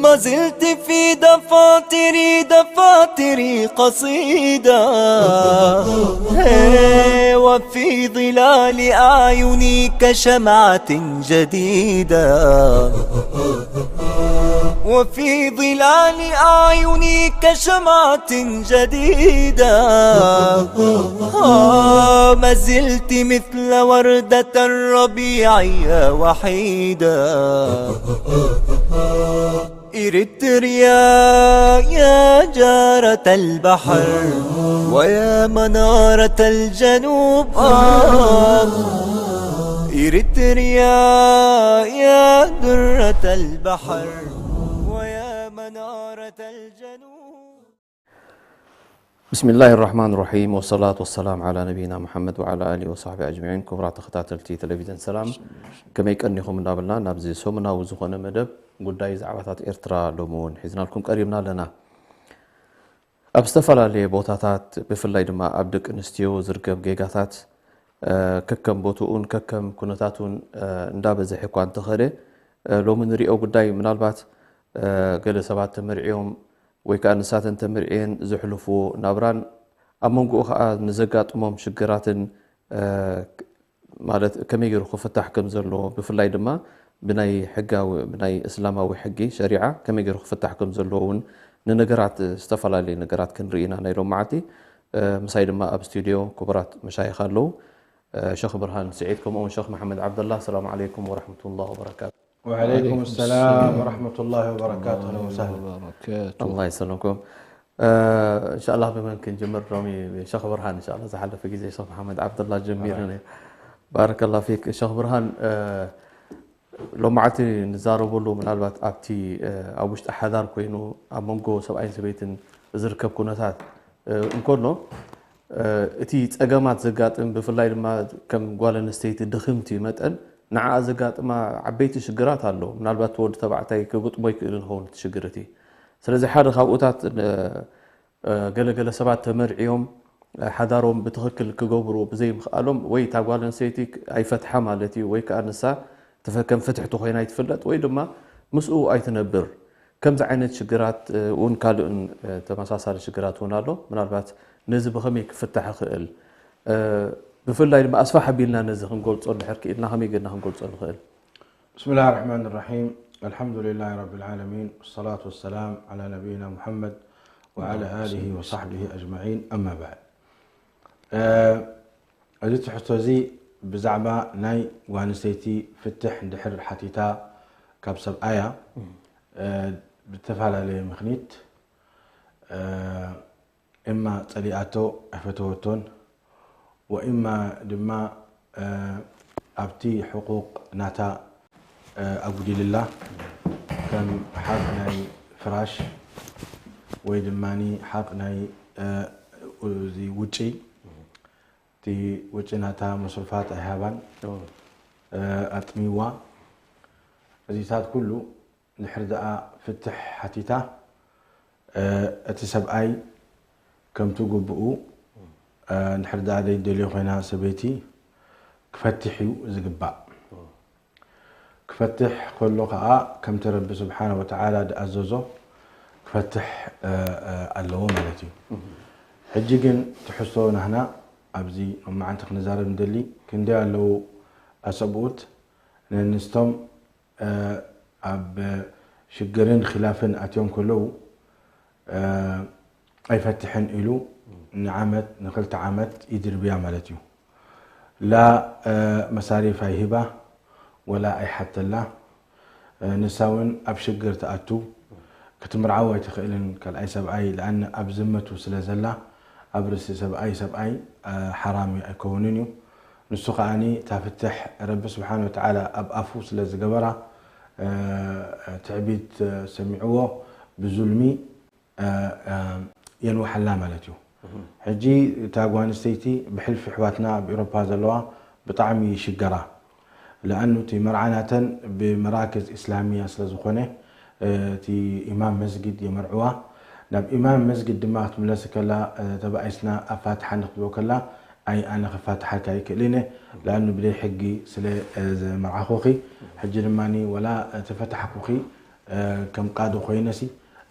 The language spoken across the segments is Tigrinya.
ما زلت في دفاتري، دفاتري قصيدة، هي، وفي ظلال أعيني كشمعة جديدة، وفي ظلال أعيني كشمعة جديدة. آه، ما زلت مثل وردة الربيع يا وحيدة. إريتريا يا جارة البحر، ويا منارة الجنوب. آه، إريتريا يا درة البحر، ويا منارة الجنوب. بسم الله الرحمن الرحيم، والصلاة والسلام على نبينا محمد وعلى آله وصحبه أجمعين. ክቡራት ተኸታተልቲ ቴሌቪዥን ሰላም፣ ከመይ ቀኒኹም እንዳበልና፣ ናብዚ ሰሙናዊ ዝኾነ መደብ ጉዳይ ዛዕባታት ኤርትራ ሎሚ እውን ሒዝናልኩም ቀሪብና ኣለና። ኣብ ዝተፈላለየ ቦታታት፣ ብፍላይ ድማ ኣብ ደቂ ኣንስትዮ ዝርከብ ጌጋታት፣ እ፣ ከከም ቦትኡን ከከም ኩነታቱን፣ እ፣ እንዳበዝሐ እኳ እንተኸደ፣ እ፣ ሎሚ ንሪኦ ጉዳይ፣ ምናልባት፣ እ፣ ገለ ሰባት ተመርዕዮም ወይ ከኣ ንሳተን ተመርዕየን ዘሕልፍዎ ናብራን፣ ኣብ መንጎኡ ከኣ ንዘጋጥሞም ሽግራትን፣ እ፣ ማለት ከመይ ገይሩ ክፍታሕ ከም ዘለዎ፣ ብፍላይ ድማ ብናይ ሕጋዊ፣ ብናይ እስላማዊ ሕጊ ሸሪዓ ከመይ ገይሩ ክፍታሕ ከም ዘለዎ እውን ንነገራት፣ ዝተፈላለዩ ነገራት ክንርኢ ኢና ናይ ሎማዓንቲ። እ፣ ምሳይ ድማ ኣብ ስቱድዮ ክቡራት መሻይኽ ኣለዉ። እ፣ ሸኽ ብርሃን ስዒድ፣ ከምኡ እውን ሸኽ መሓመድ ዓብደላ። ሰላም ዓለይኩም ወረሕመቱላህ ወበረካቱ። وعليكم السلام ورحمة الله وبركاته. أهلا وسهلا. الله يسلمكم. እ፣ እንሻላ ብመን ክንጅምር ሎሚ? ሸኽ ብርሃን። እንሻላ ዝሓለፈ ግዜ ሸኽ መሓመድ ዓብደላ ጀሚሩ ነይሩ። ባረከላ ፊክ ሸኽ ብርሃን። እ፣ ሎማዓንቲ ንዛረበሉ ምናልባት ኣብቲ፣ እ፣ ኣብ ውሽጢ ሓዳር ኮይኑ ኣብ መንጎ ሰብኣይን ሰበይትን ዝርከብ ኩነታት፣ እ፣ እንከሎ፣ እ፣ እቲ ጸገማት ዘጋጥም፣ ብፍላይ ድማ ከም ጓል ኣንስተይቲ ድኽምቲ መጠን ንዓኣ ዘጋጥማ ዓበይቲ ሽግራት ኣሎ። ምናልባት እቲ ወዲ ተባዕታይ ክግጥሞ ይክእል ይኸውን እቲ ሽግር እቲ። ስለዚ ሓደ ካብኡታት፣ እ፣ እ፣ ገለገለ ሰባት ተመርዕዮም፣ እ፣ ሓዳሮም ብትኽክል ክገብሩ ብዘይምኽኣሎም ወይ እታ ጓል ኣንስተይቲ ክ-፣ ኣይፈትሓ ማለት እዩ፣ ወይ ከኣ ንሳ ትፈ-፣ ከም ፍትሕቲ ኮይና ኣይትፍለጥ ወይ ድማ ምስኡ ኣይትነብር። ከምዚ ዓይነት ሽግራት፣ እ፣ እውን ካልእን፣ እ፣ ተመሳሳሊ ሽግራት እውን ኣሎ። ምናልባት ነዚ ብኸመይ ክፍታሕ ይኽእል? እ፣ ብፍላይ ድማ ኣስፋሕ ኣቢልና ነዚ ክንገልጾ እንድሕር ክኢልና ከመይ ጌርና ክንገልጾ ንኽእል? بسم الله الرحمن الرحيم. الحمد لله رب العالمين، والصلاة والسلام على نبينا محمد وعلى آله وصحبه أجمعين. أما بعد. እ፣ እዚ ትሕዝቶ እዚ ብዛዕባ ናይ ጓል ኣንስተይቲ ፍትሕ እንድሕር ሓቲታ ካብ ሰብኣያ፣ እ፣ ብዝተፈላለየ ምኽኒት፣ እ፣ እማ ጸሊኣቶ ኣይፈተወቶን፣ ወእማ ድማ፣ እ፣ ኣብቲ ሕቁቕ ናታ፣ እ፣ ኣጉዲልላ፣ ከም ሓቅ ናይ ፍራሽ ወይ ድማኒ ሓቅ ናይ፣ እ፣ እዚ ውጪ፣ እቲ ውጪ ናታ መስሩፋት ኣይሃባን፣ እ፣ ኣጥሚዋ። እዚታት ኩሉ ድሕሪ ደኣ ፍትሕ ሓቲታ፣ እ፣ እቲ ሰብኣይ ከምቲ ግብኡ፣ እ፣ ድሕሪ ደኣ ዘይደልዮ ኮይና ሰበይቲ ክፈትሕ እዩ ዝግባእ። ክፈትሕ ከሎ ከኣ ከምቲ ረቢ ስብሓነ ወተዓላ ዝኣዘዞ ክፈትሕ፣ እ፣ እ፣ ኣለዎ ማለት እዩ። ሕጂ ግን ትሕዝቶ ናህና ኣብዚ ሎማዓንቲ ክንዛረብ ንደሊ፣ ክንደይ ኣለዉ ኣሰብኡት ነንስቶም እ፣ ኣብ ሽግርን ኺላፍን ኣትዮም ከለዉ፣ እ፣ ኣይፈትሕን ኢሉ ንዓመት ንኽልተ ዓመት ይድርብያ ማለት እዩ። ላ፣ እ፣ መሳሪፍ ኣይህባ ወላ ኣይሓተላ። እ፣ ንሳ እውን ኣብ ሽግር ትኣቱ። ክትምርዓው ኣይትኽእልን ካልኣይ ሰብኣይ፣ ለኣን ኣብ ዝመቱ ስለ ዘላ ኣብ ርእሲ ሰብኣይ፣ ሰብኣይ፣ እ፣ ሓራም ኣይከውንን እዩ። ንሱ ከኣኒ እታ ፍትሕ ረቢ ስብሓን ወተዓላ ኣብ ኣፉ ስለ ዝገበራ፣ እ፣ ትዕቢት፣ እ፣ ሰሚዕዎ ብዙልሚ፣ እ፣ እ፣ የንውሓላ ማለት እዩ። ሕጂ እታ ጓል ኣንስተይቲ ብሕልፊ ኣሕዋትና ኣብ ኤውሮፓ ዘለዋ ብጣዕሚ ይሽገራ። ለኣኑ እቲ መርዓ ናተን ብመራክዝ ኢስላሚያ ስለ ዝኾነ፣ እ፣ እቲ ኢማም መስጊድ የመርዕዋ። ናብ ኢማም መስጊድ ድማ ክትምለስ ከላ፣ እ፣ ተባኢስና ኣብ ፋትሓ ንክትብሎ ከላ፣ ኣይ ኣነ ክፋትሓካ ኣይክእልን እየ፣ ለኣኑ ብደይ ሕጊ ስለ፣ እ፣ ዘመርዓኹኺ፣ ሕጂ ድማ ወላ፣ እ፣ ተፈታሕኩኺ፣ እ፣ ከም ቃዲ ኮይነሲ፣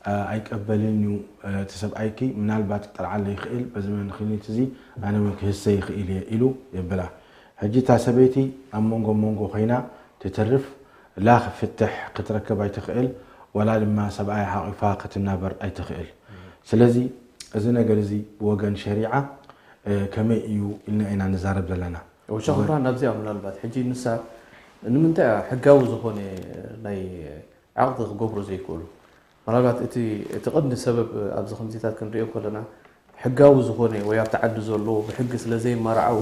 እ፣ ኣይቀበልን እዩ፣ እ፣ እቲ ሰብኣይኪ ምናልባት ክጠልዓለ ይኽእል፣ በዚ ምኽንያት እዚ ኣነ እውን ክህሰ ይኽእል እየ ኢሉ የብላ። ሕጂ እታ ሰበይቲ ኣብ መንጎ መንጎ ኮይና ትተርፍ፣ ላ ፍትሕ ክትረክብ ኣይትኽእል፣ ወላ ድማ ሰብኣይ ሓቒፋ ክትናበር ኣይትኽእል። ስለዚ እዚ ነገር እዚ ብወገን ሸሪዓ፣ እ፣ ከመይ እዩ ኢልና ኢና ንዛረብ ዘለና። ወሻ ክብራን ናብዚኣ ምናልባት ሕጂ ንሳ ንምንታይ እያ ሕጋዊ ዝኾነ ናይ ዓቕዲ ክገብሩ ዘይክእሉ? ምናልባት እቲ፣ እቲ ቀንዲ ሰበብ ኣብዚ ከምዚታት ክንሪኦ ከለና ሕጋዊ ዝኾነ ወይ ኣብቲ ዓዲ ዘሎ ብሕጊ ስለ ዘይመርዓው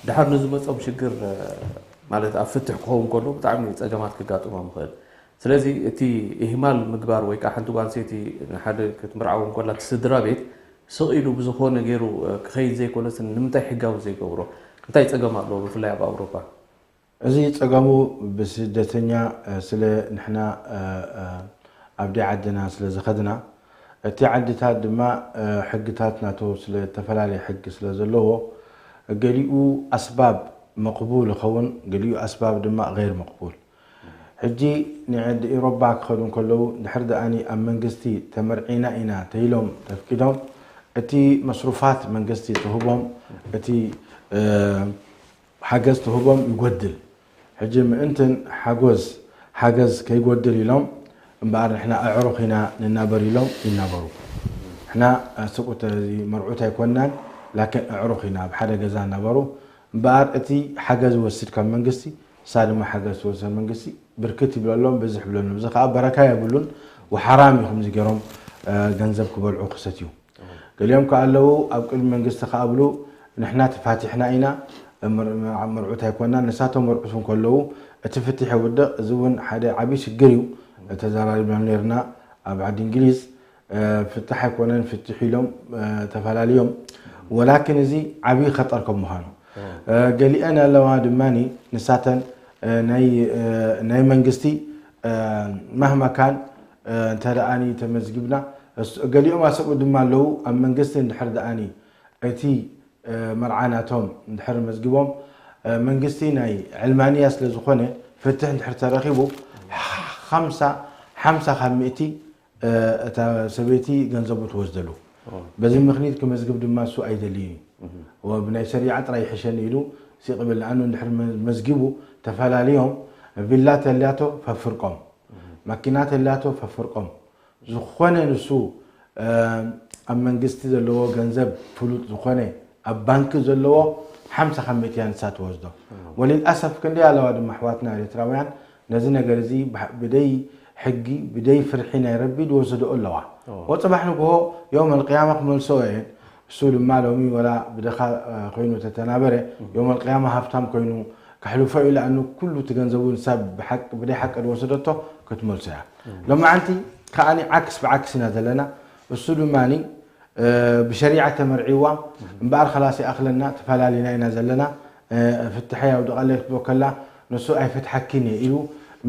ድሓር ንዝመጾም ሽግር፣ እ፣ ማለት ኣብ ፍትሕ ክኸውን ከሎ ብጣዕሚ ጸገማት ክጋጥሞም ይኽእል። ስለዚ እቲ ኢህማል ምግባር ወይ ከዓ ሓንቲ ጓል ኣንስተይቲ ንሓደ ክትምርዓው እንከላ እቲ ስድራ ቤት ስቕ ኢሉ ብዝኾነ ገይሩ፣ እ፣ ክኸይድ ዘይኮነስ ንምንታይ ሕጋዊ ዘይገብሮ? እንታይ ጸገም ኣለዎ ብፍላይ ኣብ ኣውሮፓ? እዚ ጸገሙ ብስደተኛ፣ እ፣ ስለ ንሕና፣ እ፣ እ፣ ኣብ ደይ ዓድና ስለ ዝኸድና፣ እቲ ዓድታት ድማ፣ እ፣ ሕግታት ናቶ ስለ ዝተፈላለየ ሕጊ ስለ ዘለዎ፣ ገሊኡ ኣስባብ መቕቡል ይኸውን፣ ገሊኡ ኣስባብ ድማ ገይር መቕቡል። ሕጂ ንዓዲ ኤውሮጳ ክኸዱ እንከለዉ፣ ድሕር ደኣኒ ኣብ መንግስቲ ተመርዒና ኢና ተይሎም ተፍቂዶም፣ እቲ መስሩፋት መንግስቲ ትህቦም፣ እቲ፣ እ፣ ሓገዝ ትህቦም ይጎድል። ሕጂ ምእንትን ሓጎዝ፣ ሓገዝ ከይጎድል ኢሎም እምበኣር ንሕና ኣዕሩኽ ኢና ንናበር ኢሎም ይናበሩ። ንሕና ሰብኡት እዚ መርዑት ኣይኮንናን፣ ላኪን ኣዕሩኽ ኢና ኣብ ሓደ ገዛ እናበሩ። እምበኣር እቲ ሓገዝ ይወስድ ካብ መንግስቲ፣ ንሳ ድማ ሓገዝ ትወስድ መንግስቲ፣ ብርክት ይብለሎም፣ ብዝሕ ይብለሎም። እዚ ከዓ በረካ የብሉን፣ ወሓራም እዩ ከምዚ ገይሮም፣ እ፣ ገንዘብ ክበልዑ ክሰትዩ። ገሊኦም ከኣ ኣለዉ ኣብ ቅድሚ መንግስቲ ከኣ ብሉ ንሕና ተፋቲሕና ኢና፣ መር-፣ መር-፣ መርዑት ኣይኮናን፣ ንሳቶም መርዑት እንከለዉ እቲ ፍትሕ የውድቕ። እዚ እውን ሓደ ዓብዪ ሽግር እዩ። ተዘራሪብና ነርና ኣብ ዓዲ እንግሊዝ፣ እ፣ ፍትሕ ኣይኮነን ፍትሕ ኢሎም፣ እ፣ ተፈላልዮም። ወላኪን እዚ ዓብዪ ኸጠር ከም ምዃኑ፣ እ፣ ገሊአን ኣለዋ ድማኒ ንሳተን፣ እ፣ ናይ፣ እ፣ ናይ መንግስቲ፣ እ፣ ማህመካን፣ እ፣ እንተ ደኣኒ ተመዝጊብና፣ እስ-፣ ገሊኦም ኣሰብኡ ድማ ኣለዉ ኣብ መንግስቲ እንድሕር ደኣኒ እቲ፣ እ፣ መርዓ ናቶም እንድሕር መዝጊቦም፣ እ፣ መንግስቲ ናይ ዕልማንያ ስለ ዝኾነ ፍትሕ እንድሕር ተረኺቡ፣ ሓምሳ፣ ሓምሳ ካብ ሚእቲ፣ እ፣ እታ ሰበይቲ ገንዘቡ ትወስደሉ። ኦ። በዚ ምኽኒት ክመዝግብ ድማ እሱ ኣይደልይን እዩ። እህ። ወ-፣ ብናይ ሸሪዓ ጥራይ ይሕሸኒ ኢሉ ሲቕ ይብል። ንኣኑ እንድሕር መ-፣ መዝጊቡ ተፈላልዮም ቪላ ተልያቶ ፈፍርቆም፣ እህ። ማኪና ተልያቶ ፈፍርቆም። ዝኾነ ንሱ፣ እ፣ ኣብ መንግስቲ ዘለዎ ገንዘብ ፍሉጥ ዝኾነ ኣብ ባንኪ ዘለዎ ሓምሳ ካብ ሚእቲ እያ ንሳ ትወስዶ። እህ። ወሊልኣሰፍ ክንደይ ኣለዋ ድማ ኣሕዋትና ኤርትራውያን ነዚ ነገር እዚ ብሓ-፣ ብደይ ሕጊ፣ ብደይ ፍርሒ ናይ ረቢ ዝወሰድኦ ኣለዋ። ኦ። ወጽባሕ ንግሆ ዮም ኣልቅያማ ክመልሰኦ እየን። እሱ ድማ ሎሚ ወላ ብደኻ፣ እ፣ ኮይኑ ተተናበረ፣ እም። ዮም ኣልቅያማ ሃብታም ኮይኑ ከሕልፎ እዩ። ለኣኑ ኩሉ እቲ ገንዘቡ ንሳ ብሓቅ-፣ ብደይ ሓቂ ዝወሰደቶ ክትመልሶ እያ። እም። ሎማዓንቲ ከኣኒ ዓክስ ብዓክስ ኢና ዘለና። እሱ ድማኒ እ፣ ብሸሪዓ ተመርዒዋ፣ እምበኣር ኸላስ ይኣኽለና፣ ተፈላለና ኢና ዘለና፣ እ፣ ፍትሐይ ኣውድቐለይ ክትብሎ ከላ፣ ንሱ ኣይፈትሓኪን እየ ኢሉ፣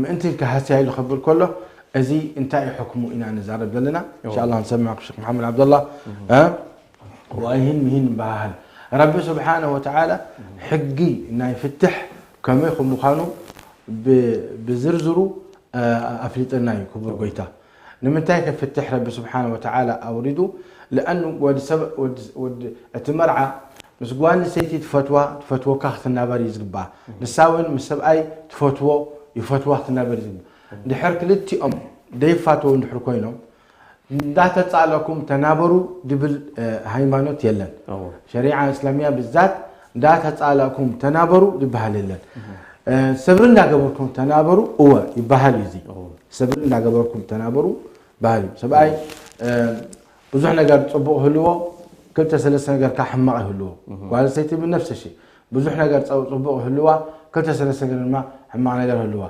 ምእንቲ ክሃስያ ኢሉ ከብል ከሎ፣ እዚ እንታይ እዩ ሕክሙ ኢና ንዛረብ ዘለና። እዎ። ኢንሻላህ ንሰምዕ ሸክ መሓመድ ዓብደላ፣ እህ። እ፣ ወይህን ምሂን በሃህል። ረቢ ስብሓነ ወተዓላ ሕጊ ናይ ፍትሕ ከመይ ከም ምዃኑ ብ-፣ ብዝርዝሩ፣ እ፣ ኣፍሊጠና እዩ ክቡር ጎይታ። ንምንታይ ከፍትሕ ረቢ ስብሓነ ወተዓላ ኣውሪዱ? ለኣኑ ወዲ ሰብ፣ ወዲ፣ ወዲ፣ እቲ መርዓ ምስ ጓል ኣንስተይቲ ትፈትዋ፣ ትፈትወካ ክትናበር እዩ ዝግባእ። ንሳ እውን ምስ ሰብኣይ ትፈትዎ፣ ይፈትዋ ክትናበር እዩ ዝግባእ። እንድሕር ክልቲኦም ደይፋተዉ እንድሕር ኮይኖም፣ እንዳተጻለኩም ተናበሩ ድብል፣ እ፣ ሃይማኖት የለን። እዎ። ሸሪዓ እስላሚያ ብዛት እንዳተጻለኩም ተናበሩ ዝበሃል የለን። እህ። እ፣ ሰብሪ እንዳገበርኩም ተናበሩ፣ እወ፣ ይበሃል እዩ እዚ። እዎ። ሰብሪ እንዳገበርኩም ተናበሩ በሃል እዩ። ሰብኣይ፣ እ፣ ብዙሕ ነገር ጽቡቕ ይህልዎ፣ ክልተ ሰለስተ ነገር ከዓ ሕማቕ ይህልዎ። እህ። ጓል ኣንስተይቲ ብነፍሲ ሺ፣ ብዙሕ ነገር ጸው-፣ ጽቡቕ ህልዋ፣ ክልተ ሰለስተ ነገር ድማ ሕማቕ ነገር ህልዋ።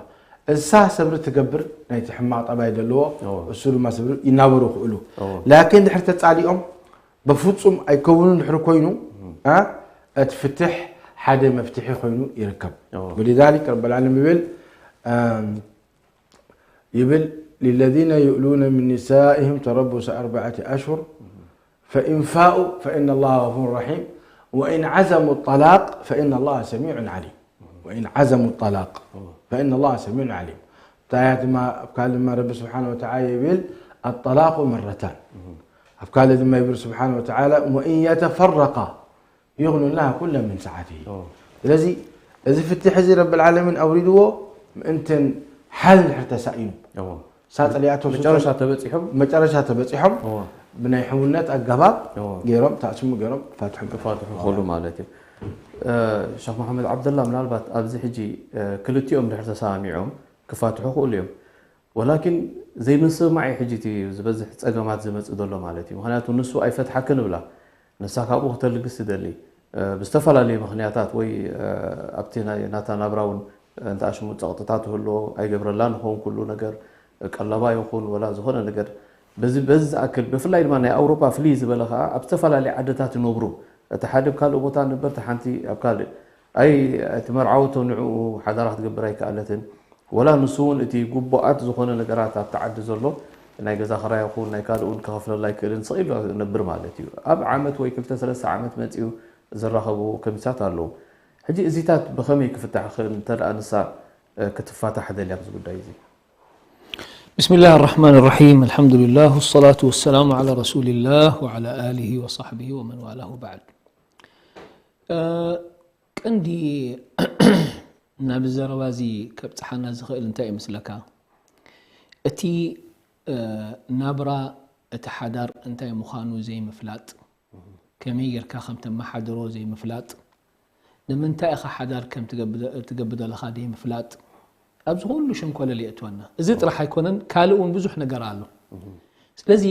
እሳ ሰብሪ ትገብር ናይቲ ሕማቕ ጠባይ ዘለዎ፣ እዎ። እሱ ድማ ሰብሪ ይናበሩ ክእሉ። እዎ። ላኪን ድሕር ተጻሊኦም በፍጹም ኣይከውኑን ድሕሪ ኮይኑ፣ እ፣ እቲ ፍትሕ ሓደ መፍትሒ ኮይኑ ይርከብ። እዎ። ولذلك ረብ العالمين ይብል፣ እም፣ ይብል، للذين يؤلون من نسائهم تربص أربعة أشهر فإن فاءوا فإن الله غفور رحيم وإن عزموا الطلاق فإن الله سميع عليم. وإن عزموا الطلاق فإن الله سميع عليم. እታ ኣያ ድማ ኣብ ካልእ ድማ ረቢ ስብሓነ ወተዓላ ይብል፣ الطلاق مرتان። ኣብ ካልእ ድማ ይብል ስብሓነ ወተዓላ، وإن يتفرقا يغن الله كلا من سعته። እዎ። ስለዚ እዚ ፍትሕ እዚ ረቢ العالمين ኣውሪድዎ ምእንተን ሓል ድሕር ተሳኢኑ። እዎ። ሳጸሊኣቶ መጨረሻ ተበጺሖም መጨረሻ ተበጺሖም እዎ። ብናይ ሕውነት ኣጋባብ እዎ። ገይሮም ታእስሙ ገይሮም ክፋትሑ ክፋትሑ ከሉ ማለት እዩ። እ፣ ሸኽ መሓመድ ዓብደላ፣ ምናልባት ኣብዚ ሕጂ፣ እ፣ ክልቲኦም ድሕር ተሰማሚዖም ክፋትሑ ክእሉ እዮም። ወላኪን ዘይምስምማዕ እዩ ሕጂ እቲ ዝበዝሕ ጸገማት ዝመጽእ ዘሎ ማለት እዩ። ምኽንያቱ ንሱ ኣይፈትሓክን እብላ፣ ንሳ ካብኡ ክተልግስ ትደሊ። እ፣ ብዝተፈላለየ ምኽንያታት ወይ፣ እ፣ ኣብቲ ናይ ናታ ናብራ እውን እንተኣሽሙ ጸቕጥታት ትህልዎ፣ ኣይገብረላን ይኸውን ኩሉ ነገር፣ ቀለባ ይኹን ወላ ዝኾነ ነገር። በዚ፣ በዚ ዝኣክል፣ ብፍላይ ድማ ናይ ኣውሮፓ ፍልይ ዝበለ ኸዓ ኣብ ዝተፈላለየ ዓድታት ይነብሩ። እቲ ሓደ ኣብ ካልእ ቦታ ንበር፣ እቲ ሓንቲ ኣብ ካልእ። ኣይ፣ እቲ መርዓዊ እቶ ንዕኡ ሓዳራ ክትገብር ኣይከኣለትን። ወላ ንሱ እውን እቲ ግቡኣት ዝኾነ ነገራት ኣብቲ ዓዲ ዘሎ ናይ ገዛ ኽራይ ይኹን ናይ ካልእ እውን ክኸፍለላ ኣይክእልን፣ ስቕ ኢሉ ነብር ማለት እዩ። ኣብ ዓመት ወይ ክልተ ሰለስተ ዓመት መጺኡ ዝራኸቡ ከሚሳት ኣለዉ። ሕጂ እዚታት ብኸመይ ክፍታሕ ይኽእል፣ እንተ ደኣ ንሳ፣ እ፣ ክትፋታሕ ደልያ ኣብዚ ጉዳይ እዚ? بسم الله الرحمن الرحيم. الحمد لله والصلاة والسلام على رسول الله وعلى آله وصحبه ومن والاه وبعد. እ፣ ቀንዲ ናብዚ ዘረባ እዚ ከብጽሓና ዝኽእል እንታይ ይመስለካ? እቲ፣ እ፣ ናብራ እቲ ሓዳር እንታይ ምዃኑ ዘይምፍላጥ፣ ከመይ ጌርካ ከም ተመሓድሮ ዘይምፍላጥ፣ ንምንታይ ኢኻ ሓዳር ከም ትገብደ-፣ ትገብር ዘለኻ ዘይምፍላጥ፣ ኣብዚ ኩሉ ሸንኮለል የእትወና። እዚ ጥራሕ ኣይኮነን፣ ካልእ እውን ብዙሕ ነገር ኣሎ። ስለዚ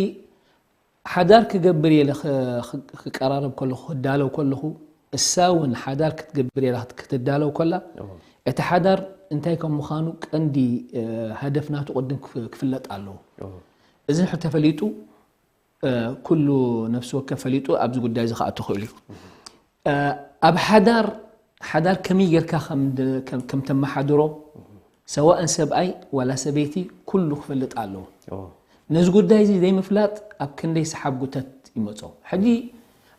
ሓዳር ክገብር እየ ኢለ ክ-፣ ክ-፣ ክቀራረብ ከለኹ፣ ክዳለው ከለኹ፣ እሳ እውን ሓዳር ክትገብር እየ ኢላ ክት-፣ ክትዳለው ከላ፣ እቲ ሓዳር እንታይ ከም ምዃኑ ቀንዲ፣ እ፣ ሃደፍ ናቱ ቅድም ክፍ-፣ ክፍለጥ ኣለዎ። እዚ እንድሕር ተፈሊጡ፣ እ፣ ኩሉ ነፍሲ ወከፍ ፈሊጡ ኣብዚ ጉዳይ እዚ ክኣቱ ክእል እዩ። እ፣ ኣብ ሓዳር፣ ሓዳር ከመይ ጌርካ ከም ድ-፣ ከም፣ ከም ተመሓድሮ፣ ሰዋእን ሰብኣይ ዋላ ሰበይቲ ኩሉ ክፈልጥ ኣለዎ። ነዚ ጉዳይ እዚ ዘይምፍላጥ ኣብ ክንደይ ሰሓብ ጉተት ይመጾ። ሕጂ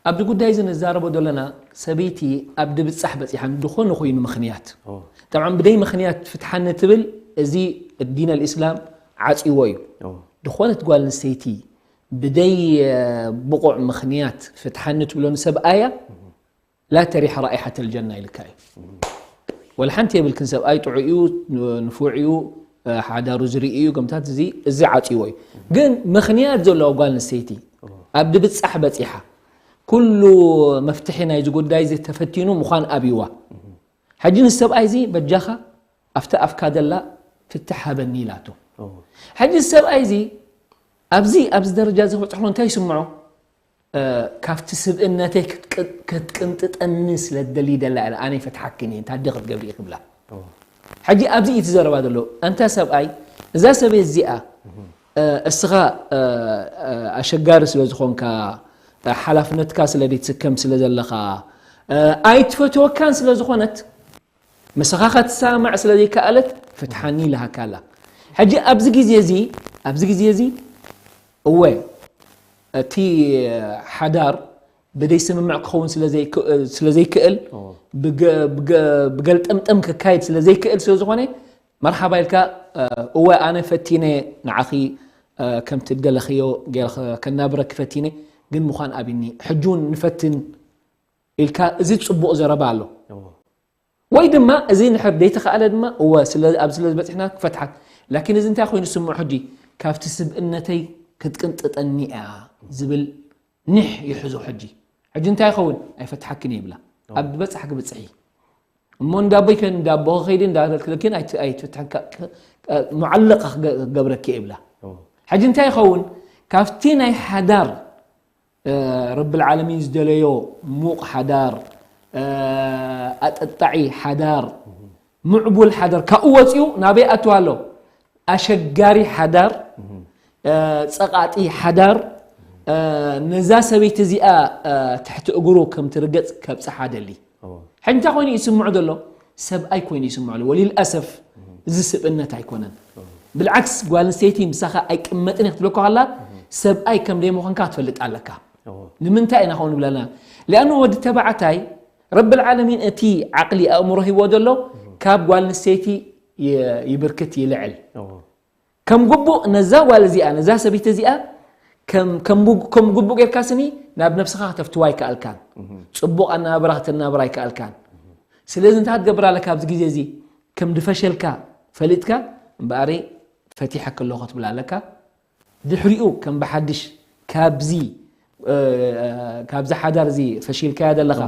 ኣብዚ ጉዳይ እዚ ንዛረቦ ዘለና ሰበይቲ ኣብ ድብጻሕ በጺሓ ዝኾነ ኮይኑ ምኽንያት። ጠብዓን ብደይ ምኽንያት ፍትሓኒ ትብል፣ እዚ ዲን ኣልእስላም ዓጽይዎ እዩ። ዝኾነት ጓል ኣንስተይቲ ብደይ፣ እ፣ ብቑዕ ምኽንያት ፍትሓኒ ትብሎ ንሰብኣያ፣ ላ ተሪሕ ራኢሓት ኣልጀና ኢልካ እዩ። ወላ ሓንቲ የብልክን፣ ሰብኣይ ጥዑይ እዩ፣ ንፉዕ እዩ፣ እ፣ ሓዳሩ ዝርኢ እዩ፣ ገምታት እዚ፣ እዚ ዓጽይዎ እዩ። ግን ምኽንያት ዘለዋ ጓል ኣንስተይቲ ኣብ ድብጻሕ በጺሓ፣ ኩሉ መፍትሒ ናይዚ ጉዳይ እዚ ተፈቲኑ ምዃን ኣብይዋ። ሕጂ ንሰብኣይ እዚ በጃኻ ኣብቲ ኣፍካ ደላ ፍትሕ ሃበኒ ኢላቶ። ሕጂ ሰብኣይ እዚ ኣብዚ፣ ኣብዚ ደረጃ እዚ ክበጽሕ ከሎ እንታይ ይስምዖ? እ፣ ካብቲ ስብእነተይ ክትቅ-፣ ክትቅንጥጠኒ ስለ ትደሊ ደላ ኢላ፣ ኣነ ይፈትሓክን እየ፣ እንታይ ደኣ ክትገብሪ ኢኺ ክብላ። ሕጂ ኣብዚ እዩ እቲ ዘረባ ዘሎ። ኣንታ ሰብኣይ፣ እዛ ሰበይቲ እዚኣ፣ እ፣ እስኻ፣ እ፣ እ፣ ኣሸጋሪ ስለ ዝኾንካ፣ እ፣ ሓላፍነትካ ስለ ዘይትስከም ስለ ዘለኻ፣ እ፣ ኣይትፈትወካን ስለ ዝኾነት፣ ምሳኻ ክትሰማማዕ ስለ ዘይከኣለት ፍትሓኒ ኢላሃካ ኣላ። ሕጂ ኣብዚ ግዜ እዚ፣ ኣብዚ ግዜ እዚ እወ እቲ ሓዳር ብደይ ስምምዕ ክኸውን ስለ ዘይክ-፣ ስለ ዘይክእል፣ ብገ-፣ ብገ-፣ ብገልጠምጠም ክካየድ ስለ ዘይክእል ስለ ዝኾነ፣ መርሓባ ኢልካ፣ እወ ኣነ ፈቲነ ንዓኺ፣ ከምቲ ደለኽዮ ገይረ ከናብረኪ ፈቲነ፣ ግን ምዃን ኣብኒ፣ ሕጂ እውን ንፈትን ኢልካ፣ እዚ ጽቡቕ ዘረባ ኣሎ። ወይ ድማ እዚ እንድሕር ዘይተኻእለ ድማ፣ እወ፣ ስለ፣ ኣብዚ ስለ ዝበጺሕና ክፈትሓክ። ላኪን እዚ እንታይ ኮይኑ ዝስምዖ ሕጂ? ካብቲ ስብእነተይ ክትቅንጥጠኒ እያ ዝብል ኒሕ ይሕዞ ሕጂ። ሕጂ እንታይ ይኸውን? ኣይፈትሓክን እየ ይብላ። ኣብ ዝበጽሕ ክብጽሕ እዩ። እሞ እንዳቦይ ከ-፣ እንዳቦ ከይዲ እንዳበልክ ግን ኣይት-፣ ኣይትፍትሐካ፣ ሙዓለቓ ክገ-፣ ክገብረኪ እየ ይብላ። ሕጂ እንታይ ይኸውን? ካብቲ ናይ ሓዳር እ፣ ረብል ዓለሚን ዝደለዮ ሙቕ ሓዳር፣ ኣጠጣዒ ሓዳር፣ ምዕቡል ሓዳር ካብኡ ወፂኡ ናበይ ኣትዋ ኣሎ? ኣሸጋሪ ሓዳር፣ ጸቓጢ ሓዳር። ነዛ ሰበይቲ እዚኣ ትሕቲ እግሩ ከም ትርገፅ ከብፅሓ ደሊ። ሕጂ እንታይ ኮይኑ ይስምዑ ዘሎ? ሰብኣይ ኮይኑ ይስምዑ ኣሎ። ወሊልኣሰፍ እዚ ስብእነት ኣይኮነን። ብልዓክስ ጓል ኣንስተይቲ ምሳኻ ኣይቅመጥን ክትብለካ ከላ ሰብኣይ ከም ደይምዃንካ ክትፈልጥ ኣለካ። ንምንታይ ኢና ከምኡ ንብለና? ሊኣኑ ወዲ ተባዕታይ ረብል ዓለሚን እቲ ዓቕሊ ኣእምሮ ሂቦ ዘሎ ካብ ጓል ኣንስተይቲ ይብርክት ይልዕል። ከም ግቡእ ነዛ ጓል እዚኣ ነዛ ሰበይቲ እዚኣ ከም ግቡእ ጌርካ ስኒ ናብ ነብስኻ ከተፍትዋ ኣይከኣልካን። ፅቡቕ ኣናብራ ከተናብራ ኣይከኣልካን። ስለዚ እንታይ ክትገብር ኣለካ ኣብዚ ግዜ እዚ? ከም ድፈሸልካ ፈሊጥካ እምበኣሪ ፈቲሐ ከለኹ ክትብል ኣለካ። ድሕሪኡ ከም ብሓድሽ ካብዚ ካብዚ ሓዳር እዚ ፈሺልካያ ዘለኻ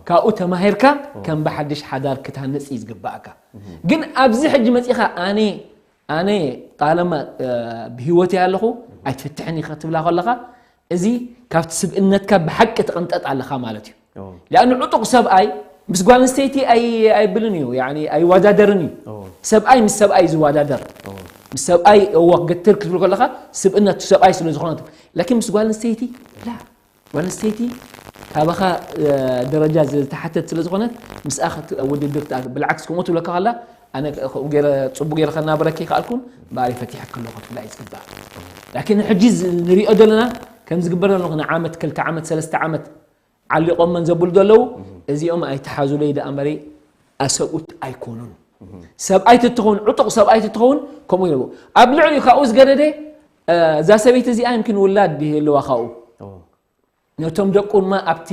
ካብኡ ተማሂርካ ከም ብሓድሽ ሓዳር ክትሃንፅ እዩ ዝግባእካ። ግን ኣብዚ ሕጂ መፂኻ ኣነ ኣነ ጣለማ ብህይወት ኣለኹ ኣይትፍትሕኒ ክትብላ ከለኻ እዚ ካብቲ ስብእነትካ ብሓቂ ትቕንጠጥ ኣለኻ ማለት እዩ። ሊኣኑ ዕጡቕ ሰብኣይ ምስ ጓል ኣንስተይቲ ኣይብልን እዩ፣ ኣይዋዳደርን እዩ። ሰብኣይ ምስ ሰብኣይ ዝዋዳደር ምስ ሰብኣይ እወ ክትግትር ክትብል ከለኻ ስብእነቱ ሰብኣይ ስለ ዝኾነ፣ ላኪን ምስ ጓል ኣንስተይቲ ላ ጓል ኣንስተይቲ ካባኻ ደረጃ ዝተሓተት ስለ ዝኾነት ምስኣ ውድድር ብልዓክስ ከምኡ ትብለካ ከላ ኣነ ከምኡ ገይረ ፅቡቅ ገይረ ከናብረኪ ከኣልኩን በኣሪ ፈቲሐ ከለኹ ትብላ እዩ ዝግባእ። ላኪን ሕጂ ንሪኦ ዘለና ከም ዝግበር ዘለኹ ንዓመት ክልተ ዓመት ሰለስተ ዓመት ዓሊቆመን ዘብሉ ዘለዉ እዚኦም ኣይተሓዙለይ ደኣ እምበሪ ኣሰብኡት ኣይኮኑን። ሰብኣይ ትትኸውን ዕጡቕ ሰብኣይ ትትኸውን ከምኡ ይለዎ። ኣብ ልዕሊኡ ካብኡ ዝገደደ እዛ ሰበይቲ እዚኣ ይምኪን ውላድ ይህልዋ ካብኡ ነቶም ደቁ ድማ ኣብቲ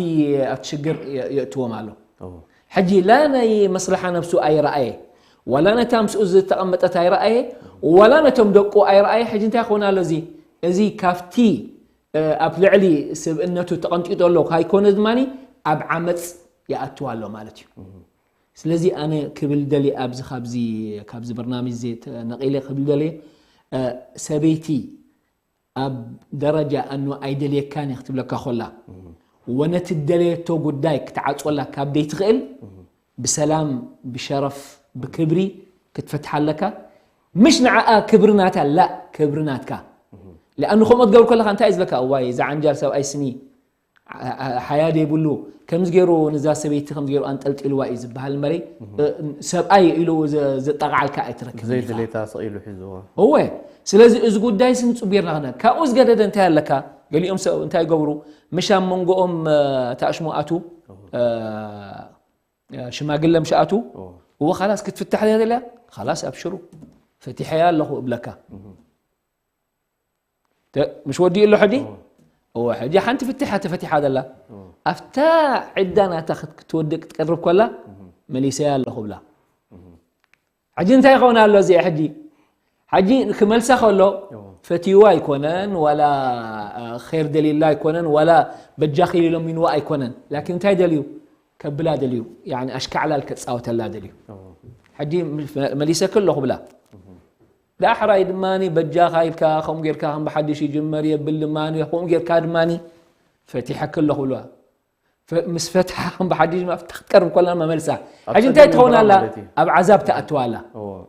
ኣብቲ ሽግር የእትዎም ኣሎ። ሕጂ ላ ናይ መስለሓ ነብሱ ኣይረኣየ፣ ዋላ ነታ ምስኡ ዝተቐመጠት ኣይረኣየ፣ ዋላ ነቶም ደቁ ኣይረኣየ። ሕጂ እንታይ ክኸውን ኣሎ እዚ? እዚ ካብቲ ኣብ ልዕሊ ስብእነቱ ተቐንጢጡ ኣሎ ካይኮነ ድማ ኣብ ዓመፅ ይኣትው ኣሎ ማለት እዩ። ስለዚ ኣነ ክብል ደልየ ኣብዚ ካብዚ ካብዚ በርናምጅ እዚ ነቒለ ክብል ደልየ ሰበይቲ ኣብ ደረጃ ኣኑ ኣይደልየካን እየ ክትብለካ ኮላ ወነቲ ደለየቶ ጉዳይ ክትዓፅወላ ካብ ደይትኽእል ብሰላም ብሸረፍ ብክብሪ ክትፈትሓ ኣለካ። ምሽ ንዓኣ ክብሪ ናታ ላ ክብሪ ናትካ። ሊኣኑ ከምኡ ትገብር ከለካ እንታይ እዩ ዝለካ? እዋይ እዚ ዓንጃል ሰብኣይ ስኒ ሓያ ደይብሉ ከምዚ ገይሩ ንዛ ሰበይቲ ከምዚ ገይሩ ኣንጠልጢልዋ እዩ ዝበሃል እምበሪ ሰብኣይ ኢሉ ዘጣቕዓልካ ኣይትረክብ። ብዘይ ድሌታ ስቕ ኢሉ ሒዝዎ። እወ ስለዚ እዚ ጉዳይ ስንፅብ ጌርና ክነ ካብኡ ዝገደደ እንታይ ኣለካ? ገሊኦም ሰብ እንታይ ይገብሩ? ምሽ ኣብ መንጎኦም ተኣሽሞ ኣቱ ሽማግለ ምሽ ኣቱ እወ ካላስ ክትፍታሕ እያ ዘላ ካላስ ኣብሽሩ ፈቲሐያ ኣለኹ እብለካ። ምሽ ወዲኡ ኣሎ ሕጂ እወ ሕጂ ሓንቲ ፍትሓ ተፈቲሓ ዘላ ኣብታ ዕዳ ናታ ክትወድእ ክትቀርብ ኮላ መሊሰያ ኣለኹ ብላ። ሕጂ እንታይ ይኸውን ኣሎ እዚኣ ሕጂ? ሕጂ ክመልሳ ከሎ ፈትይዋ ኣይኮነን ዋላ ር ደልዩላ ኣይኮነን ዋላ በጃኺ ኢሉ ለሚንዋ ኣይኮነን። ላኪን እንታይ ደልዩ ከብላ ደልዩ ኣሽካዕላል ከፃወተላ ደልዩ። ሕጂ መሊሰኪ ኣለኹ ብላ ዳሕራይ ድማ በጃኻ ኢልካ ከምኡ ጌርካ ከም ብሓድሽ ይጅመር የብል ድማ ከምኡ ጌርካ ድማ ፈቲሐኪ ኣለኹ ብልዋ። ምስ ፈትሓ ከም ብሓድሽ ማፍታ ክትቀርብ ኮላ መመልሳ ሕጂ እንታይ ትኸውን ኣላ? ኣብ ዓዛብ ትኣትዋ ኣላ።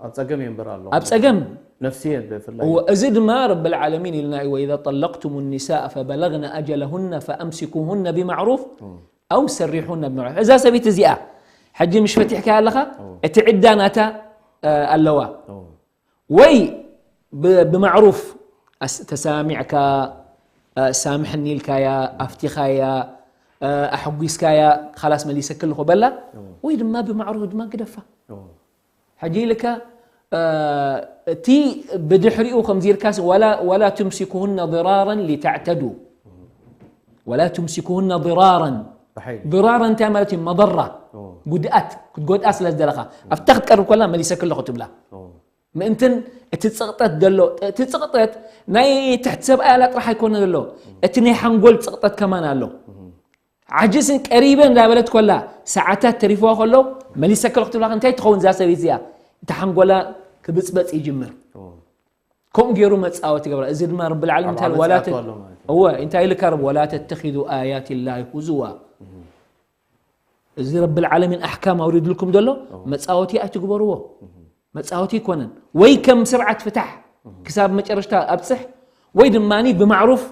ኣብ ጸገም እየ እምበር ኣሎ ኣብ ጸገም ነፍስየን ብፍላይ እዚ ድማ ረብል ዓለሚን ኢልና እዩ ወኢዛ ጠለቅቱም ኒሳእ ፈበለግነ ኣጀለሁነ ፈኣምሲኩሁነ ብማዕሩፍ ኣው ሰሪሑነ ብማዕሩፍ። እዛ ሰበይቲ እዚኣ ሕጂ ምሽ ፈቲሕካ ኣለኻ እቲ ዕዳ ናታ ኣለዋ ወይ ብማዕሩፍ ተሰማሚዕካ ሳምሕኒ ኢልካያ ኣፍቲኻያ ኣሕጒስካያ ካላስ መሊሰኪ ኣለኹ በላ ወይ ድማ ብማዕሩፍ ድማ ግደፋ። ሕጂ ኢልካ እቲ ብድሕሪኡ ከምዚ ኢልካስ ወላ ትምሲኩሁነ ضራራን ሊተዕተዱ ወላ ትምሲኩሁነ ضራራን ضራራ እንታይ ማለት እዩ? መضራ ጉድኣት ክትጎድኣ ስለ ዝደለኻ ኣብታ ክትቀርብ ኮላ መሊሰኪ ኣለኹ ትብላ። ምእንትን እቲ ጽቕጠት ዘሎ እቲ ጽቕጠት ናይ ትሕቲ ሰብኣይ ኣላ ጥራሕ ኣይኮነ ዘሎ እቲ ናይ ሓንጎል ጽቕጠት ከማን ኣሎ። ዓጅስን ቀሪበ እንዳበለት ኮላ ሰዓታት ተሪፍዋ ከሎ መሊሰ ከሎ ክትብላ እንታይ ትኸውን እዛ ሰበይቲ እዚኣ እቲ ሓንጎላ ክብጽበጽ ይጅምር። ከምኡ ገይሩ መጻወቲ ገብራ እዚ ድማ ረብል ዓለሚን እንታይ ወላ እወ እንታይ ኢልካ ረብ ወላ ተተኺዙ ኣያት ላሂ ሁዝዋ እዚ ረብል ዓለሚን ኣሕካም ኣውሪድልኩም ዘሎ መጻወቲ ኣይትግበርዎ። መጻወቲ ኣይኮነን። ወይ ከም ስርዓት ፍታሕ ክሳብ መጨረሽታ ኣብጽሕ፣ ወይ ድማ ብማዕሩፍ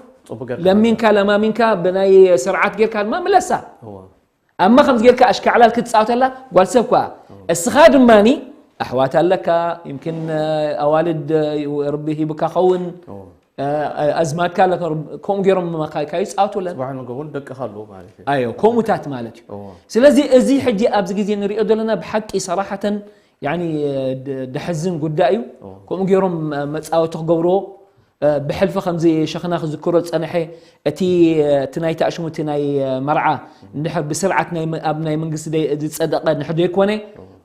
ለሚንካ ለማሚንካ ብናይ ስርዓት ጌርካ ድማ ምለሳ። ኣማ ከምዚ ጌርካ ኣሽካዕላል ክትጻወተላ ጓል ሰብ ኳ እስኻ ድማ ኣሕዋት ኣለካ፣ ይምክን ኣዋልድ ርቢ ሂብካ ኸውን፣ ኣዝማድካ ኣለካ፣ ከምኡ ገይሮም ካይጻወቱለን። ጽባሕ ንግሆ እውን ደቅኻ ኣለዉ ማለት እዩ። ኣዮ ከምኡታት ማለት እዩ። ስለዚ እዚ ሕጂ ኣብዚ ግዜ ንሪኦ ዘለና ብሓቂ ሰራሓተን ያኒ ደሕዝን ጉዳይ እዩ። ከምኡ ገይሮም መጻወቲ ክገብርዎ ብሕልፊ ከምዚ ሸኽና ክዝክሮ ዝጸንሐ እቲ እቲ ናይ ተኣሽሙ እቲ ናይ መርዓ እንድሕር ብስርዓት ናይ መ- ኣብ ናይ መንግስቲ ደይ- ዝጸደቐ እንድሕር ዘይኮነ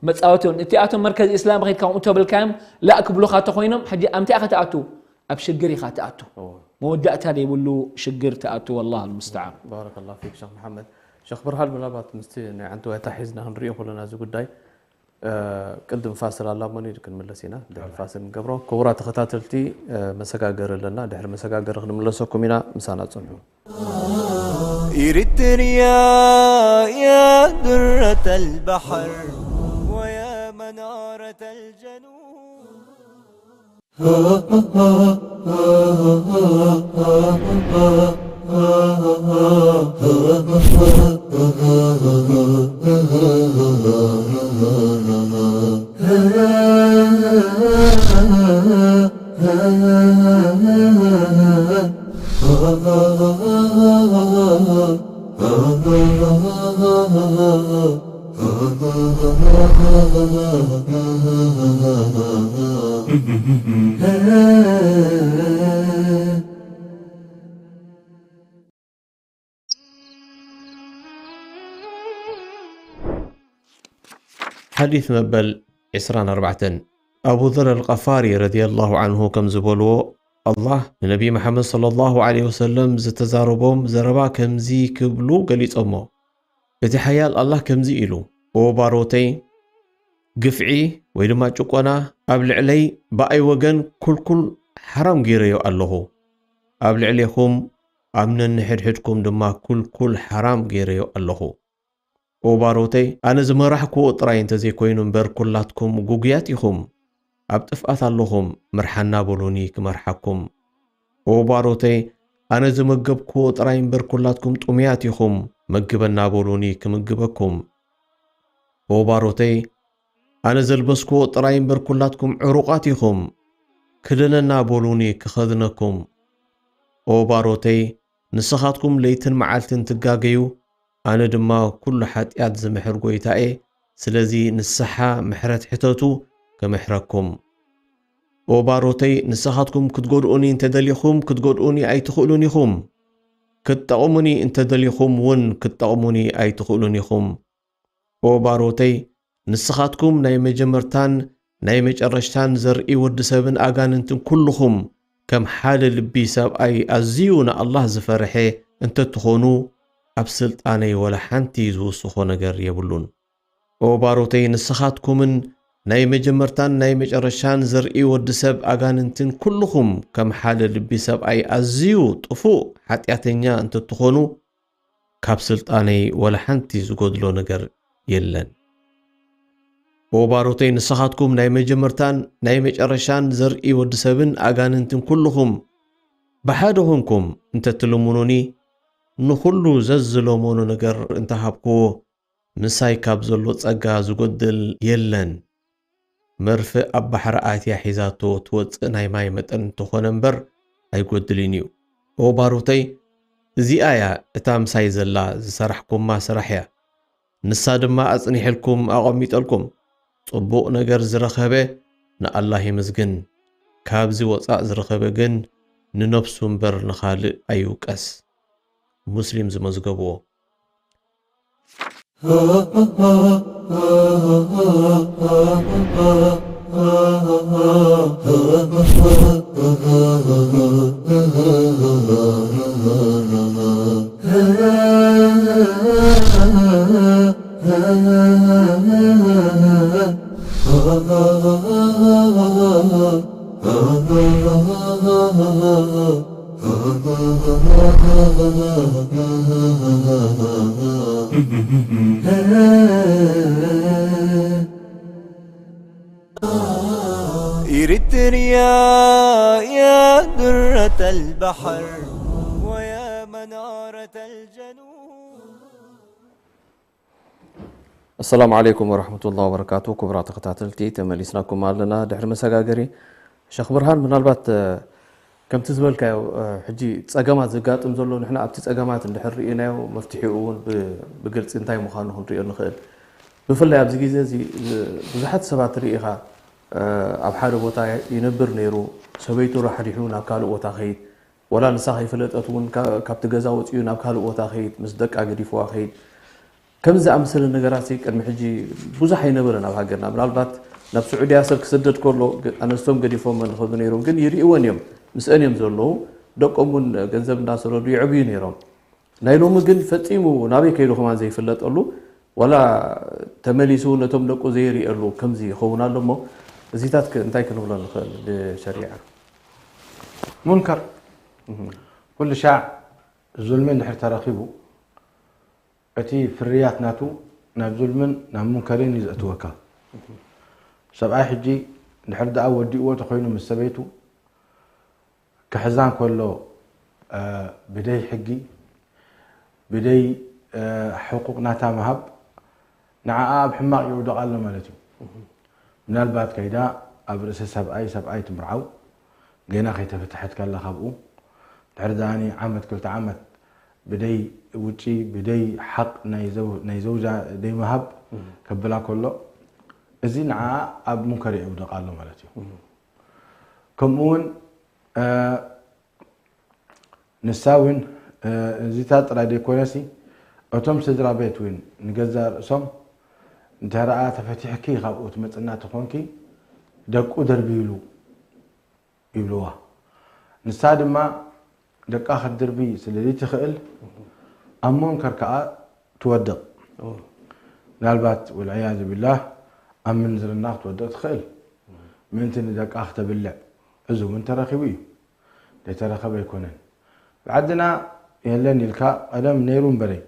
መጻወቲ እውን እቲኣቶም መርከዝ እስላም ከይድካ ከምኡ ተብልካዮም ላእ ክብሉኻ ተኾይኖም ሕጂ ኣምቲኣ ከተኣቱ ኣብ ሽግር ኢኻ ትኣቱ። መወዳእታ ዘይብሉ ሽግር ትኣቱ። والله المستعان። ባረከላሁ ፊክ ሸኽ መሓመድ። ሸኽ ብርሃን ምናልባት ምስቲ ናይ ዓንተወይ ኣተሓሒዝና ክንሪኦ ከለና እዚ ጉዳይ ቅድም ፋስል ኣላ እሞ ንኢድ ክንምለስ ኢና። ድሕሪ ፋስል ንገብሮ። ክቡራት ተኸታተልቲ መሰጋገሪ ኣለና። ድሕሪ መሰጋገሪ ክንምለሰኩም ኢና። ምሳና ጽንሑ። إريتريا يا درة البحر ويا منارة الجنوب. ሓዲት መበል ዕስራን ኣርባዕተን። ኣቡ ዘር ኣልቀፋሪ ረዲየላሁ ዓንሁ ከም ዝበልዎ፣ ኣላህ ንነቢ መሓመድ ሰለላሁ ዓለይሂ ወሰለም ዝተዛረቦም ዘረባ ከምዚ ክብሉ ገሊጾሞ። እቲ ሓያል ኣላህ ከምዚ ኢሉ፣ ኦ ባሮተይ፣ ግፍዒ ወይ ድማ ጭቆና ኣብ ልዕለይ ብኣይ ወገን ኩልኩል ሓራም ገይረዮ ኣለኹ። ኣብ ልዕሌኹም ኣብ ነንሕድሕድኩም ድማ ኩልኩል ሓራም ገይረዮ ኣለኹ። ኦ ባሮተይ፣ ኣነ ዝመራሕክዎ ጥራይ እንተዘይኮይኑ እምበር ኩላትኩም ጉጉያት ኢኹም። ኣብ ጥፍኣት ኣለኹም፣ ምርሓና በሉኒ ክመርሓኩም። ኦ ባሮተይ፣ ኣነ ዝመገብክዎ ጥራይ እምበር ኩላትኩም ጥሙያት ኢኹም፣ መግበና በሉኒ ክምግበኩም። ኦ ባሮተይ፣ ኣነ ዘልበስክዎ ጥራይ እምበር ኩላትኩም ዕሩቓት ኢኹም፣ ክደነና በሉኒ ክኸድነኩም። ኦ ባሮተይ፣ ንስኻትኩም ለይትን መዓልትን ትጋገዩ፣ ኣነ ድማ ኩሉ ሓጢኣት ዝምሕር ጐይታ እየ። ስለዚ ንስሓ ምሕረት ሕተቱ፣ ክምሕረኩም። ኦ ባሮተይ፣ ንስኻትኩም ክትጎድኡኒ እንተ ደሊኹም፣ ክትጎድኡኒ ኣይትኽእሉን ኢኹም። ክትጠቕሙኒ እንተ ደሊኹም እውን፣ ክትጠቕሙኒ ኣይትኽእሉን ኢኹም። ኦ ባሮተይ፣ ንስኻትኩም ናይ መጀመርታን ናይ መጨረሽታን ዘርኢ ወዲ ሰብን ኣጋንንትን ኩልኹም ከም ሓደ ልቢ ሰብኣይ ኣዝዩ ንኣላህ ዝፈርሐ እንተትኾኑ፣ ኣብ ስልጣነይ ወላ ሓንቲ ዝውስኾ ነገር የብሉን። ኦ ባሮተይ፣ ንስኻትኩምን ናይ መጀመርታን ናይ መጨረሻን ዘርኢ ወዲ ሰብ ኣጋንንትን ኩልኹም ከም ሓደ ልቢ ሰብኣይ ኣዝዩ ጥፉእ ሓጢኣተኛ እንተትኾኑ፣ ካብ ስልጣነይ ወላ ሓንቲ ዝጎድሎ ነገር የለን። ኦ ባሮተይ፣ ንስኻትኩም ናይ መጀመርታን ናይ መጨረሻን ዘርኢ ወዲ ሰብን ኣጋንንትን ኩልኹም ብሓደ ኹንኩም እንተትልምኑኒ፣ ንኹሉ ዘዝለመኖ ነገር እንተሃብክዎ፣ ምሳይ ካብ ዘሎ ጸጋ ዝጎድል የለን። መርፍእ ኣብ ባሕሪ ኣትያ ሒዛቶ ትወጽእ ናይ ማይ መጠን እንተኾነ እምበር ኣይጎድልን እዩ። ኦ ባሮተይ፣ እዚኣ እያ እታ ምሳይ ዘላ ዝሰራሕኩማ ስራሕ እያ። ንሳ ድማ ኣጽኒሕልኩም ኣቐሚጠልኩም። ጽቡቕ ነገር ዝረኸበ ንኣላህ የመስግን። ካብዚ ወጻእ ዝረኸበ ግን ንነብሱ እምበር ንኻልእ ኣይውቀስ። ሙስሊም ዝመዝገብዎ። إريتريا يا درة البحر ويا منارة الجنوب. ኣሰላሙ ዓለይኩም ወረሕመቱላሂ ወበረካቱ። ክቡራት ተኸታተልቲ፣ ተመሊስናኩም ኣለና ድሕሪ መሰጋገሪ። ሸኽ ብርሃን፣ ምናልባት ከምቲ ዝበልካዮ፣ ሕጂ ጸገማት ዘጋጥም ዘሎ፣ ንሕና ኣብቲ ጸገማት እንድሕር ርኢናዮ፣ መፍትሒኡ እውን ብግልጺ እንታይ ምዃኑ ክንሪኦ ንኽእል። ብፍላይ ኣብዚ ግዜ እዚ ብዙሓት ሰባት ርኢኻ፣ ኣብ ሓደ ቦታ ይነብር ነይሩ፣ ሰበይቱ ራሕሪሑ ናብ ካልእ ቦታ ኸይድ፣ ወላ ንሳ ከይፈለጠት እውን ካብቲ ገዛ ወፂኡ ናብ ካልእ ቦታ ኸይድ፣ ምስ ደቃ ገዲፍዋ ኸይድ። ከምዚ ዝኣመሰለ ነገራት ቅድሚ ሕጂ ብዙሕ ኣይነበረን ኣብ ሃገርና። ምናልባት ናብ ስዑድያ ሰብ ክስደድ ከሎ ኣነስቶም ገዲፎም ንኸዱ ነይሮም፣ ግን ይርእወን እዮም፣ ምስአን እዮም ዘለዉ። ደቆም እውን ገንዘብ እንዳሰደዱ ይዕብዩ ነይሮም። ናይ ሎሚ ግን ፈፂሙ ናበይ ከይዱ ከማን ዘይፍለጠሉ፣ ዋላ ተመሊሱ ነቶም ደቁ ዘይርእየሉ ከምዚ ይኸውን ኣሎ። እሞ እዚታት እንታይ ክንብሎ ንኽእል ብሸሪዓ? ሙንከር ኩሉ ሻዕ ዙልሚ እንድሕር ተረኺቡ፣ እቲ ፍርያት ናቱ ናብ ዙልምን ናብ ሙንከርን እዩ ዘእትወካ። ሰብኣይ ሕጂ ድሕር ደኣ ወዲእዎ ተኾይኑ ምስ ሰበይቱ ክሕዛ እንከሎ፣ ብደይ ሕጊ፣ ብደይ ሕቁቕ ናታ ምሃብ፣ ንዓኣ ኣብ ሕማቕ ይውደቕ ኣሎ ማለት እዩ። ምናልባት ከይዳ ኣብ ርእሲ ሰብኣይ፣ ሰብኣይ ትምርዓው፣ ገና ከይተፈትሐት ከላ ካብኡ፣ ድሕሪ ዛኒ ዓመት ክልተ ዓመት ብደይ ውጪ፣ ብደይ ሓቕ ናይ ዘው- ናይ ዘውጃ ደይ ምሃብ ከብላ ከሎ፣ እዚ ንዓኣ ኣብ ሙንከር ይውደቕ ኣሎ ማለት እዩ። ከምኡ እውን ንሳ እውን እዚታት ጥራይ ዘይኮነሲ፣ እቶም ስድራ ቤት እውን ንገዛእ ርእሶም፣ እንተ ደኣ ተፈቲሕኪ ካብኡ ትመጽና ተኾንኪ፣ ደቁ ደርብይሉ ይብልዋ። ንሳ ድማ ደቃ ክትድርቢ ስለ ዘይትኽእል፣ ኣብ መንከር ከኣ ትወድቕ። ምናልባት ወልዕያዙ ቢላህ ኣብ ምንዝርና ክትወድቕ ትኽእል፣ ምእንቲ ንደቃ ክተብልዕ። እዚ እውን ተረኺቡ እዩ። ዘይተረኸበ ኣይኮነን። ኣብ ዓድና የለን ኢልካ ቀደም ነይሩ እምበረይ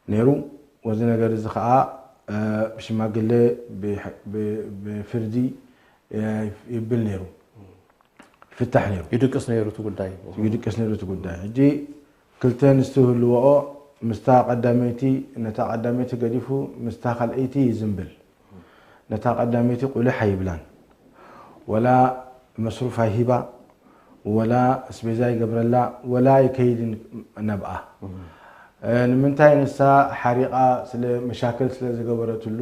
ነይሩ። ወዚ ነገር እዚ ከዓ ብሽማግለ ብፍርዲ ይብል ነይሩ፣ ይፍታሕ ነይሩ። ይድቅስ ነይሩ እቲ ጉዳይ። ይድቅስ ነይሩ እቲ ጉዳይ። ሕጂ ክልተ ኣንስቲ ህልወኦ ምስታ ቀዳመይቲ ነታ ቀዳመይቲ ገዲፉ ምስታ ካልኣይቲ ይዝምብል። ነታ ቀዳመይቲ ቁልሕ ኣይብላን፣ ወላ መስሩፍ ኣይሂባ፣ ወላ ኣስቤዛ ይገብረላ፣ ወላ ኣይከይድን ናብኣ። ንምንታይ ንሳ ሓሪቓ ስለ መሻክል ስለ ዝገበረትሉ፣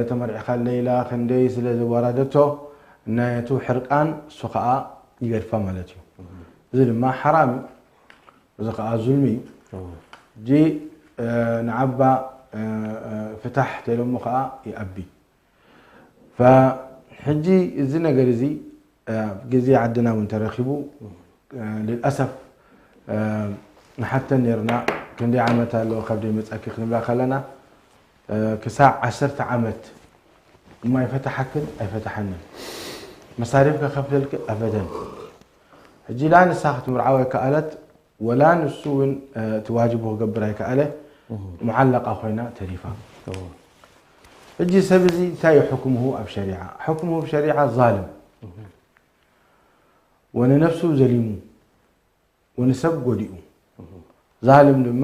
ተመርዒኻ ለይላ ክንደይ ስለ ዘወራደቶ፣ ነቱ ሕርቃን እሱ ኸኣ ይገድፋ ማለት እዩ። እዚ ድማ ሓራም እዩ። እዚ ከዓ ዙልሚ እዩ። ሕጂ ንዓባ ፍታሕ ተይሎሞ ከዓ ይኣቢ። ሕጂ እዚ ነገር እዚ ኣብ ግዜ ዓድና እውን ተረኪቡ፣ ልልኣሰፍ ንሓተን ነርና፣ ክንደይ ዓመት ኣለዎ ካብ ደይ መፃኪ ክንብላ ከለና፣ ክሳዕ ዓሰርተ ዓመት እሞ ኣይፈታሓክን ኣይፈታሓንን፣ መሳሪፍ ከከፍለልኪ ኣበደን። ሕጂ ላ ንሳ ክትምርዓው ኣይከኣለት፣ ወላ ንሱ እውን እቲ ዋጅቡ ክገብር ኣይከኣለ፣ ሙዓለቃ ኮይና ተሪፋ። ሕጂ ሰብ እዚ እንታይ እዩ ሕክምሁ ኣብ ሸሪዓ? ሕክምሁ ኣብ ሸሪዓ ዛልም፣ ወንነፍሱ ዘሊሙ፣ ወንሰብ ጎዲኡ። ዛልም ድማ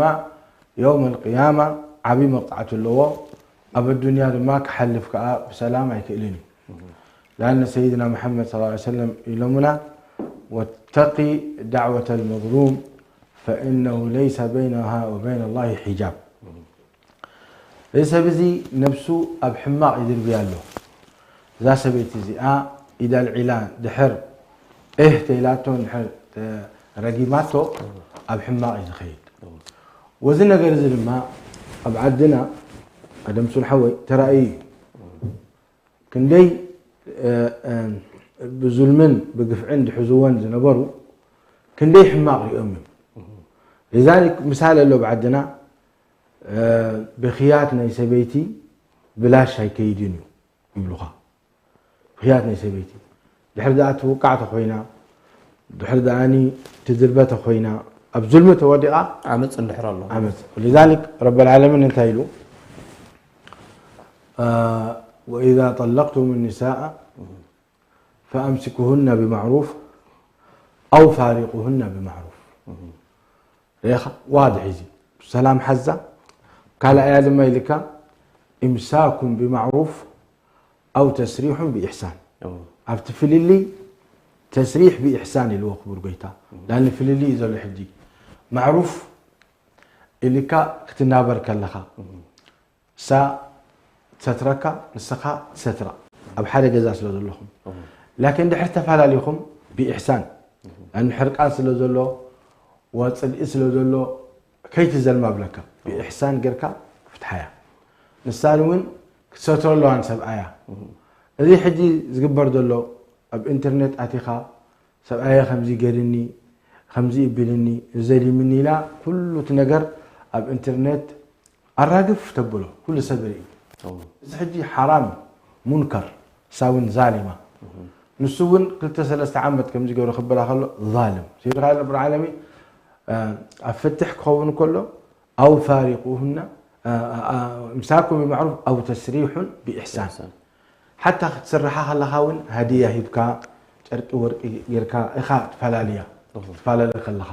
የውም ኣልቅያማ ዓብዪ መቕፃዕቲ ኣለዎ። ኣብ ኣዱንያ ድማ ክሓልፍ ከዓ ብሰላም ኣይክእልን እዩ። ላን ሰይድና መሐመድ صلى الله عليه وسلم ኢሎምና፣ ወተቂ ዳዕወተ ልመظሉም ፈኢነሁ ለይሰ በይነሃ ወበይነ ላሂ ሒጃብ። እዚ ሰብ እዚ ነብሱ ኣብ ሕማቕ ይድርብያ ኣሎ። እዛ ሰበይቲ እዚኣ ኢዳ ኣልዒላ ድሕር እህ ተኢላቶ ድሕር ረጊማቶ ኣብ ሕማቕ እዩ ዝኸይድ። ወዚ ነገር እዚ ድማ ኣብ ዓድና ቀደም ሱል ሓወይ ተራእዩ እዩ። ክንደይ ብዙልምን ብግፍዕን ዝሕዝወን ዝነበሩ ክንደይ ሕማቕ ሪኦም እዮም። ሊዛሊክ ምሳሌ ኣሎ ኣብ ዓድና፣ ብኽያት ናይ ሰበይቲ ብላሽ ኣይከይድን እዩ ይብሉኻ። ብኽያት ናይ ሰበይቲ ድሕሪ ደኣ ትውቃዕ ተኾይና፣ ድሕሪ ደኣኒ ትዝርበተ ኮይና ኣብ ዙልሚ ተወዲቓ ዓመፅ እንድሕር ኣሎ። ዓመፅ። لذلك ረበል ዓለሚን እንታይ ኢሉ? وإذا طلقتم النساء فأمسكوهن بمعروف أو فارقوهن بمعروف. ርኢኻ ዋድሕ እዚ ሰላም ሓዛ ካልኣያ ድማ ኢልካ إمساك بمعروف أو تسريح بإحسان ኣብቲ ፍልልይ ተስሪሕ ብኢሕሳን ኢልዎ ክቡር ጎይታ ዳኒ ፍልልይ እዩ ዘሎ ሕጂ ማዕሩፍ ኢልካ ክትናበር ከለኻ እሳ ትሰትረካ ንስኻ ትሰትራ ኣብ ሓደ ገዛ ስለ ዘለኹም ላኪን ድሕር ተፈላለኹም ብኢሕሳን ኣን ሕርቃን ስለ ዘሎ ወፅልኢ ስለ ዘሎ ከይትዘልማ ብለካ ብኢሕሳን ጌርካ ፍትሓያ ንሳን እውን ክትሰትሮ ኣለዋን ሰብኣያ እዚ ሕጂ ዝግበር ዘሎ ኣብ ኢንተርኔት ኣቲኻ ሰብኣየ ከምዚ ገርኒ ከምዚ ይብልኒ ዘሊምኒ ኢላ ኩሉ እቲ ነገር ኣብ ኢንተርኔት ኣራግፍ ተብሎ ኩሉ ሰብ ርኢ እዚ ሕጂ ሓራም ሙንከር ሳውን ዛሊማ ንሱ እውን ክልተ ሰለስተ ዓመት ከምዚ ገይሩ ክበላ ከሎ ዛልም ሲብካ ረብ ዓለሚን ኣብ ፍትሕ ክኸውን ከሎ ኣው ፋሪቁሁና ምሳኩም ብማዕሩፍ ኣው ተስሪሑን ብኢሕሳን ሓታ ክትስርሓ ከለኻ እውን ሃዲያ ሂብካ ጨርቂ ወርቂ ጌርካ ኢኻ ትፈላለያ ትፈላለ ከለኻ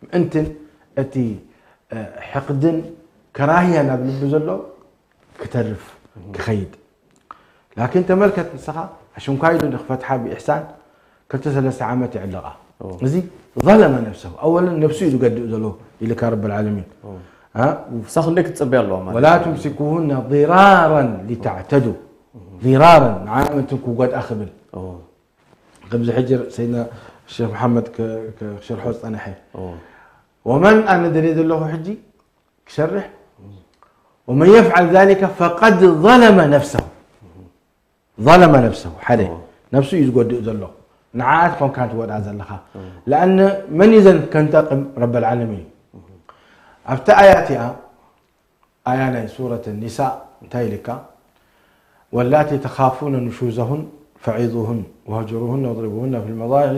ምእንትን እቲ ሕቅድን ከራህያ ናብ ልቢ ዘሎ ክተርፍ ክኸይድ ላኪን ተመልከት ንስኻ ኣሽንኳይ ኢሉ ንክፈትሓ ብኢሕሳን ክልተ ሰለስተ ዓመት ይዕለቓ እዚ ዘለመ ነፍሰሁ ኣወለን ነፍሱ እዩ ዝገድእ ዘሎ ኢልካ ረብ ዓለሚን ንሳ ክንደይ ክትፅበያ ኣለዋ ማለት ولا تمسكوهن ضرارا لتعتدوا ضرارا ንዓመትን ክጎድኣ ክብል ከምዚ ሕጂ ሰይድና ሼክ መሓመድ ክሸርሖ ዝፀንሐ ወመን ኣነ ደልየ ዘለኹ ሕጂ ክሰርሕ ومن يفعل ذلك فقد ظلم نفسه ظلم نفسه ሓደ ነፍሱ እዩ ዝጎድእ ዘሎ ንዓኣ ትኾንካ ትወድኣ ዘለኻ لأن መን እዩ ዘን ከንጠቅም ረብ ዓለሚን ኣብቲ ኣያ እቲኣ ኣያ ናይ ሱረት ኒሳ እንታይ ኢልካ واللاتي تخافون نشوزهن فعظوهن واهجروهن واضربوهن في المضاجع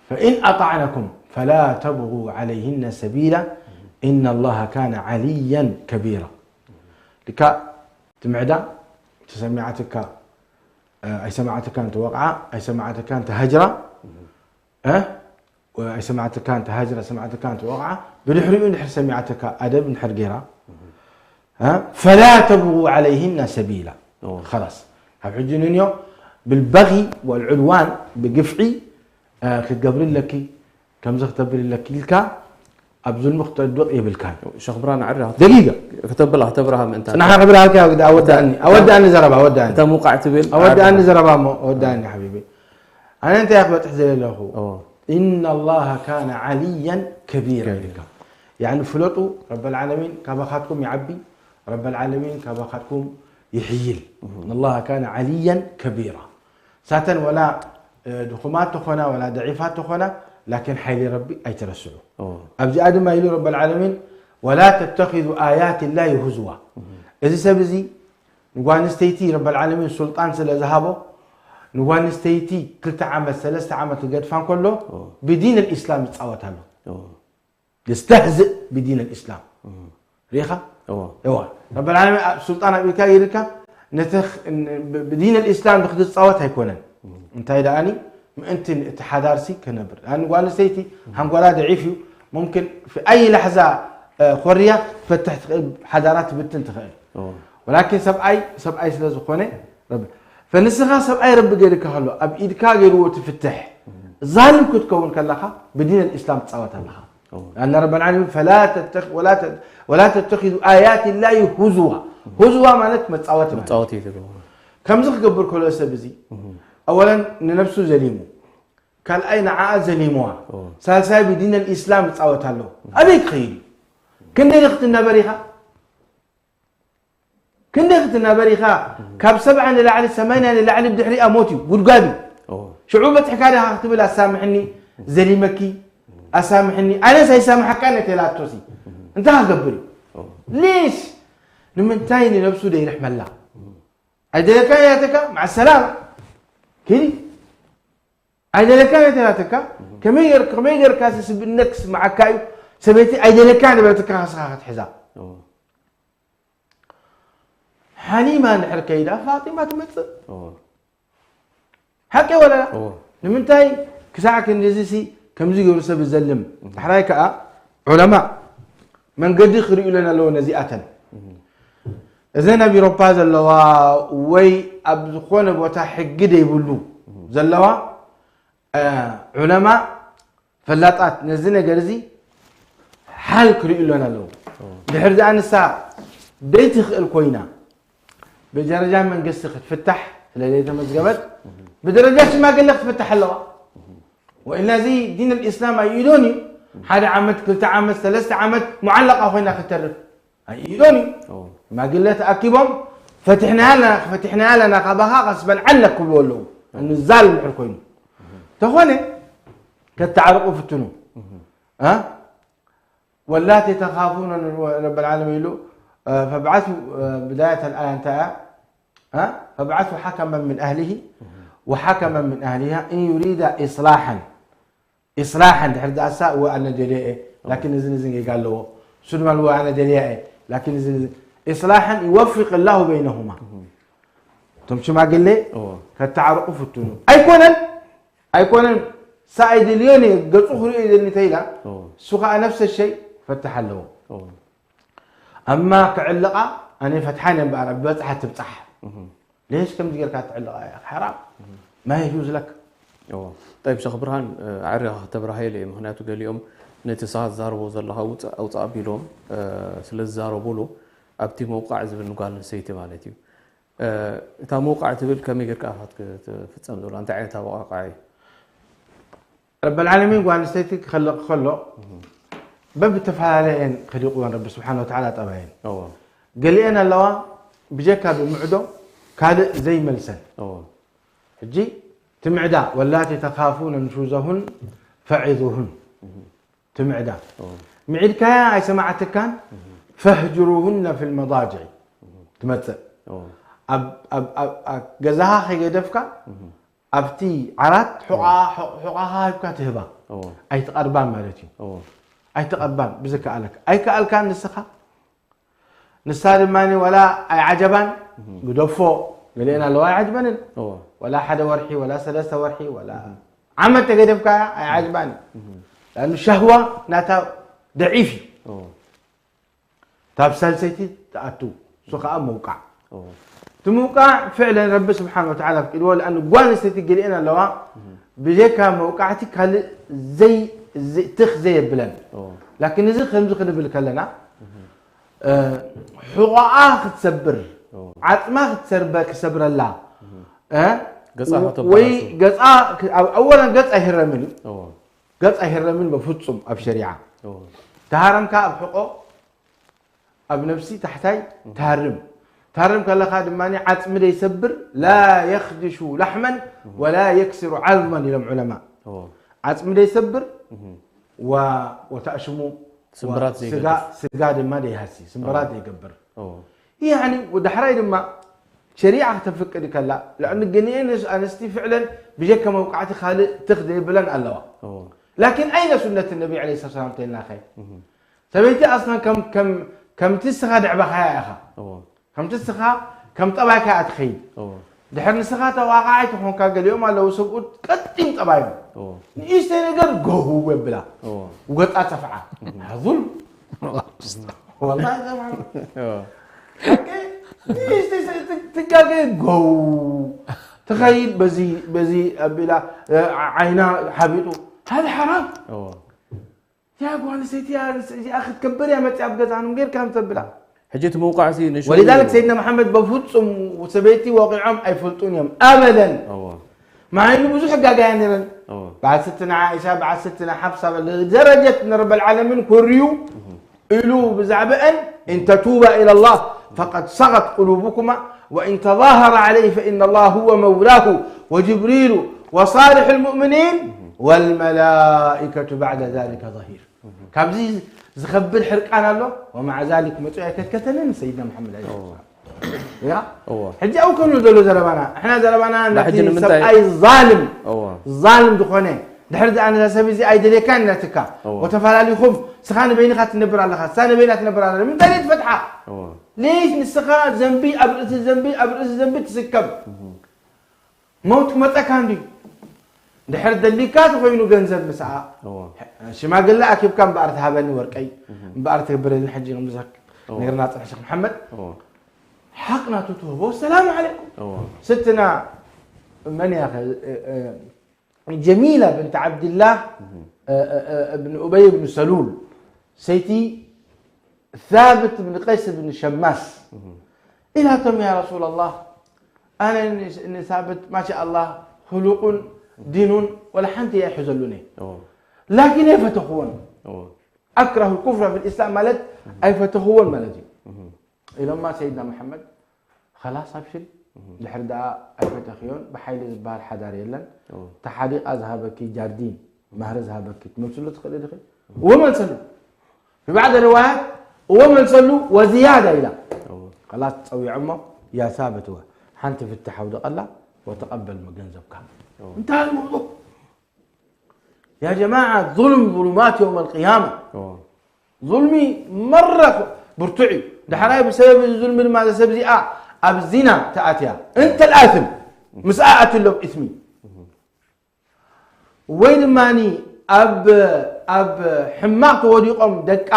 فإن أطعنكم فلا تبغوا عليهن سبيلا إن الله كان عليا كبيرا ልካ ትምዕዳ ተሰሚዓትካ ኣይሰማዓትካን ተወቕዓ ኣይሰማዓትካን ተሃጅራ ኣይሰማዕትካን ተሃጅራ ሰማዕትካን ተወቕዓ ብድሕሪኡ እንድሕር ሰሚዓትካ ኣደብ እንድሕር ገይራ ፈላ ተብጉ ዓለይህና ሰቢላ ላስ ካብ ሕጂ ንንዮ ብልበጊ ወልዑድዋን ብግፍዒ ክትገብሪ ኣለኪ ከምዚ ክተብል ኣለኪ ኢልካ ኣብ ዙልሚ ክተድቕ የብልካን ሸኽ ብርሃን ዓሪ ደጊጋ ክተብላ ክተብርሃ ምእንታ ጽናሓ ክብርሃልካ ኣወዳእኒ ኣወዳእኒ ዘረባ ኣወዳእኒ እታ ሙቃዕ ትብል ኣወዳእኒ ዘረባ እሞ ኣወዳእኒ ሓቢቢ ኣነ እንታይ ክበጥሕ ዘለ ኣለኹ إن الله كان عليا كبيرا ኢልካ يعني ፍለጡ ረብ العالمين ካባኻትኩም ይዓቢ ረብ العالمين ካባኻትኩም ይሕይል إن الله كان عليا كبيرا ሳተን ወላ ድኹማት ተኾና ወላ ደዒፋት ተኾና ላኪን ሓይሊ ረቢ ኣይትረስዑ ኣብዚኣ ድማ ኢሉ ረብ العالمين ولا تتخذوا آيات الله هزوا እዚ ሰብ እዚ ንጓል ኣንስተይቲ ረብ العالمين ሱልጣን ስለ ዝሃቦ ንጓል ኣንስተይቲ ክልተ ዓመት ሰለስተ ዓመት ክገድፋ እንከሎ ብዲን الإسلام ይፃወት ኣሎ يستهزئ بدين الإسلام ሪኢኻ እዋ ረብ العالمين ኣብ ሱልጣን ኣብ ኢድካ ይርካ ነቲ ብዲን الإسلام ክትፃወት ኣይኮነን እንታይ ደኣኒ ምእንቲ እቲ ሓዳርሲ ክነብር ጓል ኣንስተይቲ ሓንጎላ ደዒፍ እዩ ممكن في أي لحظة ኮርያ ትፈትሕ ትኽእል ሓዳራ ትብትን ትኽእል ولكن ሰብኣይ ሰብኣይ ስለ ዝኾነ ፈንስኻ ሰብኣይ ረቢ ገይርካ ከሎ ኣብ ኢድካ ገይርዎ ትፍትሕ ዛልም ክትከውን ከለኻ ብዲን الإسلام ትፃወት ኣለኻ أن رب العالمين فلا تتخ ولا تت ولا تتخذوا آيات الله هزوا هزوا ማለት መፃወቲ ማለት መፃወቲ ትገብሩ ከምዚ ክገብር ከሎ ሰብ እዚ ኣወለን ንነፍሱ ዘሊሙ ካልኣይ ንዓኣ ዘሊምዋ ሳልሳይ ብዲን الإسلام ይፃወት ኣሎ ኣበይ ክኸይድ እዩ ክንደይ ክትናበር ኢኻ ክንደይ ክትናበር ኢኻ ካብ ሰብዓ ንላዕሊ ሰማንያ ንላዕሊ ብድሕሪኣ ሞት እዩ ጉድጓድ እዩ ሽዑ በፅሕካ ዲኻ ክትብል ኣሳምሕኒ ዘሊመኪ ኣሳምሕኒ ኣነስ ኣይሳምሓካ ነተላቶሲ እንታይ ክገብር እዩ ሌሽ ንምንታይ ንነብሱ ደይርሕመላ ኣይደለካ ያተካ ማዕ ሰላም ኪዲ ኣይደለካን እየ ተላትካ። ከመይ ጌር-፣ ከመይ ጌርካ ስብእነት ክስምዓካ እዩ? ሰበይቲ ኣይደለካን ዝበለትካ ከስኻ ክትሕዛ። እዎ። ሓሊማ እንድሕር ከይዳ ፋጢማ ትመጽእ። እዎ። ሓቂ ወለላ? እዎ። ንምንታይ ክሳዕ ክንድዚ ሲ ከምዚ ገብሩ ሰብ ዘልም? ዳሕራይ ከኣ ዑለማ መንገዲ ክርእዩለን ኣለዎ ነዚኣተን። እዘን ኣብ ኤውሮፓ ዘለዋ ወይ ኣብ ዝኾነ ቦታ ሕጊ ደይብሉ ዘለዋ፣ እ፣ ዑለማ ፈላጣት ነዚ ነገር እዚ ሓል ክርእዩለን ኣለዎ። ድሕር ዝኣ ንሳ ደይትኽእል ኮይና ብደረጃ መንግስቲ ክትፍታሕ ስለ ዘይተመዝገበት ብደረጃ ሽማግለ ክትፍታሕ ኣለዋ። ወኢላ እዚ ዲን ኣልእስላም ኣይኢዶን እዩ። ሓደ ዓመት፣ ክልተ ዓመት፣ ሰለስተ ዓመት ሙዓለቃ ኮይና ክተርፍ ኣይኢዶን እዩ። ሽማግለ ተኣኪቦም ፈቲሕናያ ኣለና፣ ፈቲሕናያ ኣለና፣ ካባኻ ቀስበን ዓለ ክብሉ ኣለዉ። ንዛል ምሕር ኮይኑ ተኾነ ከተዓርቁ ፍትኑ። እ? ወላቲ ተኻፉነ ረብ ልዓለሚን ኢሉ፣ እ፣ ፈብዓሱ፣ እ፣ ብዳየት ኣልኣያ እንታይ እያ? እ? ፈብዓሱ ሓከመን ምን ኣህሊሂ ወሓከመን ምን ኣህሊሃ እን ዩሪዳ ኢስላሓን። ኢስላሓን ድሕር ዝኣሳ፣ እወ፣ ኣነ ደልየ እየ፣ ላኪን እዝን እዝን ጌጋ ኣለዎ። እሱ ድማ፣ እወ፣ ኣነ ደልየ እየ፣ ላኪን እዝን እዝን። ኢስላሓን ይወፊቅ ላሁ በይነሁማ። እቶም ሽማግሌ እዎ። ከተዓርቁ ፍትኑ። ኣይኮነን፣ ኣይኮነን፣ ሰኣይ ድልዮን እየ፣ ገጹ ክርእዮ ይደሊ ተይላ፣ እዎ። እሱ ኸኣ ነፍሰ ሸይ ፈትሕ ኣለዎ። እዎ። ኣማ ክዕልቓ፣ ኣነ ፈትሓን እየ እምበኣር፣ ኣብ በጽሓ ትብጻሕ። እህ። ሌሽ ከምዚ ጌርካ ትዕልቓ እያ፣ ሓራም። ማ የጁዝ ለክ። እዎ። ጠይብ፣ ሸኽ ብርሃን፣ እ፣ ኣዕሪኻ ከተብራህየሉ እየ። ምኽንያቱ ገሊኦም ነቲ ንስኻ ትዛረቦ ዘለኻ ውጻእ፣ ኣውጻእ ኣቢሎም፣ እ፣ ስለ ዝዛረቡሉ፣ ኣብቲ መውቃዕ ዝብል ንጓል ኣንስተይቲ ማለት እዩ። እ፣ እታ መውቃዕ ትብል ከመይ ጌርካ ኢኻ ትክ-፣ ትፍጸም ዘላ? እንታይ ዓይነት ኣወቃቕዓ እዩ? ረበል ዓለሚን ጓል ኣንስተይቲ ክኸልቕ ከሎ፣ በብተፈላለየ እየን ከሊቕወን ረቢ ስብሓን ወተዓላ ጠባየን። እዎ። ገሊአን ኣለዋ፣ ብጀካ ብምዕዶ ካልእ ዘይመልሰን። እዎ። ሕጂ ትምዕዳ፣ ወላቲ ተኻፉነ ንሹዘሁን ፈዒዙሁን። ትምዕዳ። እዎ። ምዒድካያ ኣይሰማዓትካን፣ ፈህጅሩሁነ ፊል መዳጅዒ ትመጽእ። እዎ። ኣብ፣ ኣብ፣ ኣብ፣ ኣብ ገዛኻ ከይገደፍካ፣ ኣብቲ ዓራት ሕቋ-፣ ሕቋኻ ሂብካ ትህባ። እዎ። ኣይትቐርባን ማለት እዩ። እዎ። ኣይትቐርባን ብዝከኣለካ። ኣይከኣልካን ንስኻ። ንሳ ድማ ወላ ኣይዓጀባን፣ ግደፎ፣ ገሊአን ኣለዋ ኣይዓጅበንን። እዎ። ወላ ሓደ ወርሒ፣ ወላ ሰለስተ ወርሒ፣ ወላ ዓመት ተገደፍካያ ኣይዓጅባን። እም። ለኣኑ ሸህዋ ናታ ደዒፍ እዩ። እዎ። ታብ ሳልሰይቲ ትኣቱ፣ እሱ ኸኣ ምውቃዕ። እዎ። እቲ ምውቃዕ ፍዕለን ረቢ ስብሓን ወተዓላ ኣፍቂድዎ፣ ለኣኑ ጓል ኣንስተይቲ ገሊአን ኣለዋ፣ እም። ብጀካ መውቃዕቲ ካልእ ዘይ-፣ ዘይ-፣ ትኽ ዘየብለን። እዎ። ላኪን እዚ ከምዚ ክንብል ከለና፣ እም። እ፣ ሕቖኣ ክትሰብር፣ እዎ። ዓጽማ ክትሰርበ-፣ ክሰብረላ፣ እም። እ? ገጻ ከተበላሹ። ወይ ገጻ ክ-፣ ኣብ ኣወለን ገጽ ኣይህረምን እዩ። እዎ። ገጽ ኣይህረምን በፍጹም ኣብ ሸሪዓ። እዎ። ተሃረምካ ኣብ ሕቆ፣ ኣብ ነብሲ ታሕታይ እም። ተሃርም። ተሃርም ከለኻ ድማ ዓጽሚ ደይሰብር፣ ላ የኽድሹ ላሕመን ወላ የክስሩ ዓዝመን ኢሎም ዑለማ። እዎ። ዓጽሚ ደይሰብር፣ እም። ወ-፣ ወተእሽሙ ስምብራት ወ-፣ ስጋ፣ ዘይገድፍ። ስጋ ድማ ደይሃሲ፣ ስምብራት እዎ። ደይገብር። እዎ። ያኒ፣ ወዳሕራይ ድማ ሸሪዓ ክተፍቅድ ከላ፣ ልዕሊ ግንኤን ኣንስቲ ፍዕለን ብጀካ መውቃዕቲ ካልእ ትኽ ዘይብለን ኣለዋ። እዎ። ላኪን ኣይነ ሱነት ነቢ ዓለይሂ ሰላም ተይልናኸ? እህ። ሰበይቲ ኣስለን ከም፣ ከም፣ ከምቲ እስኻ ድዕባኻያ ኢኻ። እዎ። ከምቲ እስኻ ከም ጠባይካ እያ ትኸይድ። እዎ። ድሕር ንስኻ ተዋቃዓይ ተኾንካ፣ ገሊኦም ኣለዉ ሰብኡት ቀጢን ጠባዮም። እዎ። ንእሽተይ ነገር ገው የብላ። እዎ። ውገጣ ጸፍዓ። እህ። ዙልም። ወላሂ ጸፍዓ። እዎ። ሓቂ፣ ንእሽተይ ሰ-፣ ት-፣ ትጋገ ገው። ትኸይድ በዚ፣ በዚ ኣቢላ፣ እ፣ ዓይና ሓቢጡ። ሃዚ ሓራም። እዎ። ያ ጓል ኣንስተይቲ እያ፣ እዚኣ ክትከብር እያ መፅያ ኣብ ገዛና ጌርካ ከም ተብላ። ሕጂ እቲ ምውቃዕ እዚ ንሽሙ ወሊዛልክ ሰይድና መሓመድ በፍፁም ሰበይቲ ወቂዖም ኣይፈልጡን እዮም ኣበደን። እዎ። ማዕሉ ብዙሕ ሕጋጋያ ነይረን። እዎ። በዓል ስትና ዓኢሻ፣ በዓል ስትና ሓፍሳ፣ ደረጀት ንረበል ዓለምን ኮርዩ እሉ ብዛዕባአን፣ إن تتوبا إلى الله فقد صغت قلوبكما وإن تظاهر عليه فإن الله هو مولاه وجبريل وصالح المؤمنين والملائكة بعد ذلك ظهير. ካብዚ ዝኸብድ ሕርቃን ኣሎ። ومع ذلك መፅኡ ኣይከትከተንን ሰይድና መሓመድ ዓለይሂ ሰላም። ሕጂ ኣብኡ ከም ዘሎ ዘረባና፣ ንሕና ዘረባና ነቲ ሰብኣይ ዛልም ዛልም ዝኾነ፣ ድሕሪ ዚ ኣነ ሰብ እዚ ኣይደልየካን ኢላትካ፣ ወተፈላለኹም፣ ስኻ ንበይንኻ ትነብር ኣለኻ፣ እሳ ንበይና ትነብር ኣለና፣ ንምንታይ ትፈትሓ? ሌሽ ንስኻ ዘንቢ ኣብ ርእሲ ዘንቢ ኣብ ርእሲ ዘንቢ ትስከም? መውት ክመፀካ እንዲ ድሕር ደሊካ ተኮይኑ ገንዘብ ምስኣ ሽማግለ ኣኪብካ እምበኣር ትሃበኒ ወርቀይ እምበኣር ትገብረልን ሕጂ ከምዝክ ነግርና ፅንሕ ሸክ መሓመድ ሓቅ ናቱ ትህቦ ሰላም ዓለይኩም ስትና መን እያ ጀሚላ ብንት ዓብድላህ እብን ኡበይ ብን ሰሉል ሰይቲ ثابت بن قيس بن شماس إلى توم يا رسول الله أنا نثابت ما شاء الله خلق دين ولا حنت يا حزلوني لكن يا فتخون أكره الكفر في الإسلام مالت أي فتخون مالتي إلى ما سيدنا محمد خلاص أبشري ድሕር ደኣ ኣይፈተኽዮን ብሓይሊ ዝበሃል ሓዳር የለን ተሓዲቓ ዝሃበኪ ጃርዲን ማህሪ ዝሃበኪ ትመልስሉ ትኽእሊ ዲኺ እወ መልሰሉ في بعض الروايات እወ መልሰሉ وزيادة ኢላ خلاص ጸዊዖሞ يا ثابت እወ ሓንቲ ፍትሕ ኣውድቐላ وتقبل ገንዘብካ انتهى الموضوع يا جماعة ظلم ظلمات يوم القيامة ظلمي مرة ብርቱዕ እዩ ዳሕራይ ብሰበብ እዚ ظلم ድማ እዛ ሰብ እዚኣ ኣብ ዚና ተኣትያ أنت الآثم ምስኣ ኣትሎ إثمي ወይ ድማ ኣብ ኣብ ሕማቕ ተወዲቖም ደቃ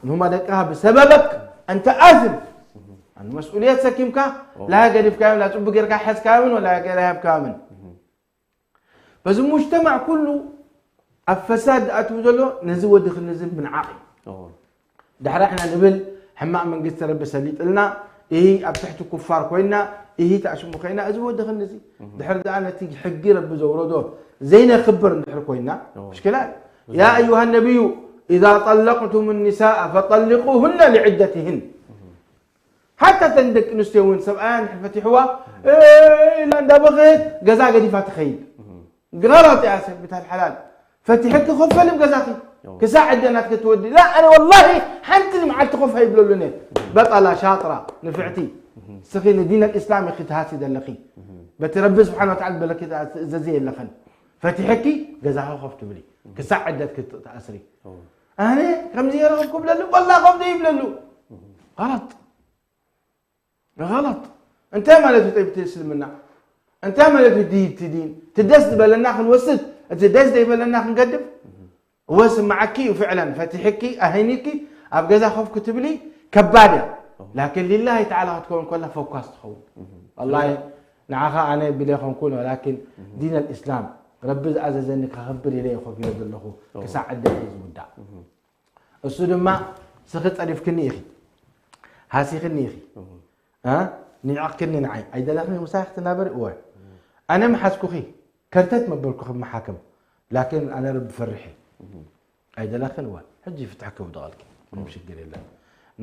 ንሁማ ደቅኻ ብሰበበክ أنت آثم مسؤولية ተሰኪምካ لا ገዲፍካዮም لا ጽቡቅ ጌርካ ሓዝካዮምን ولا ገይራ ሃብካዮምን በዚ ሙጅተማዕ ኩሉ ኣብ ፈሳድ ዝኣትው ዘሎ ነዚ ወዲ ክንዝብ ምንዓቕ እዩ ድሕሪ ሕና ንብል ሕማቕ መንግስቲ ረቢ ሰሊጥልና ይሂ ኣብ ትሕቲ ኩፋር ኮይና ይሂ ተኣሽሙ ኮይና እዚ ወዲ ክንዚ ድሕሪ ደኣ ነቲ ሕጊ ረቢ ዘውረዶ ዘይነክብር እንድሕር ኮይና ምሽክላ እዩ يا أيها النبي إذا طلقتم النساء فطلقوهن لعدتهن ሓታ ተን ደቂ ኣንስትዮ እውን ሰብኣያ እንድሕር ፈቲሕዋ ኢላ እንዳበኸየት ገዛ ገዲፋ ትኸይድ ግራራጥ እያ ሰብ ብታል ሓላል ፈቲሐኪ ኮፈልም ገዛኺ ክሳዕ ዕደ ናትኪ ትወዲ ላ ኣነ ወላሂ ሓንቲ መዓልቲ ኮፍ ኣይብለሉን እየ በጣላ ሻጥራ ንፍዕቲ ስኺ ንዲን ኣልእስላም ኢኺ ትሃሲ ዘለኺ በቲ ረቢ ስብሓን ወተዓላ ዝበለኪ ትእዘዚ የለኽን ፈቲሐኪ ገዛኺ ኮፍ ትብሊ ክሳዕ ዕደትኪ ትኣስሪ ኣነ ከምዚ የረኽብኩ ብለሉ ወላ ከምዚ ይብለሉ غلط غلط እንታይ ማለት እዩ ጠይብቲ እስልምና እንታይ ማለት እዩ ዲን እቲ ዲን እቲ ደስ ዝበለና ክንወስድ እቲ ደስ ዘይበለና ክንገድፍ እወ ስማዓኪ እዩ ፍዕለን ፈቲሕኪ ኣህኒኪ ኣብ ገዛ ኮፍ ክትብሊ ከባድ እያ ላኪን ሊላሂ ተዓላ ክትከውን ከላ ፈኳስ ትኸውን ወላሂ ንዓኻ ኣነ ቢለ ይኾንኩን ወላኪን ዲን ኣልእስላም ረቢ ዝኣዘዘኒ ከኽብር ኢለ እየ ኮፍ ኢለ ዘለኹ ክሳዕ ዕደት እዩ ዝውዳእ እሱ ድማ ስኺ ጸሪፍክኒ ኢኺ ሃሲኽኒ ኢኺ ኒዕቕክኒ ንዓይ ኣይደለኽኒ ምሳኺ ክትናበሪ እወ ኣነ ምሓዝኩኺ ከርተት መበልኩኺ ምሓክም ላኪን ኣነ ረቢ ፈርሕ እየ ኣይደለኽን እወ ሕጂ ፍትሕኪ ውደቐልኪ ምንም ሽግር የለን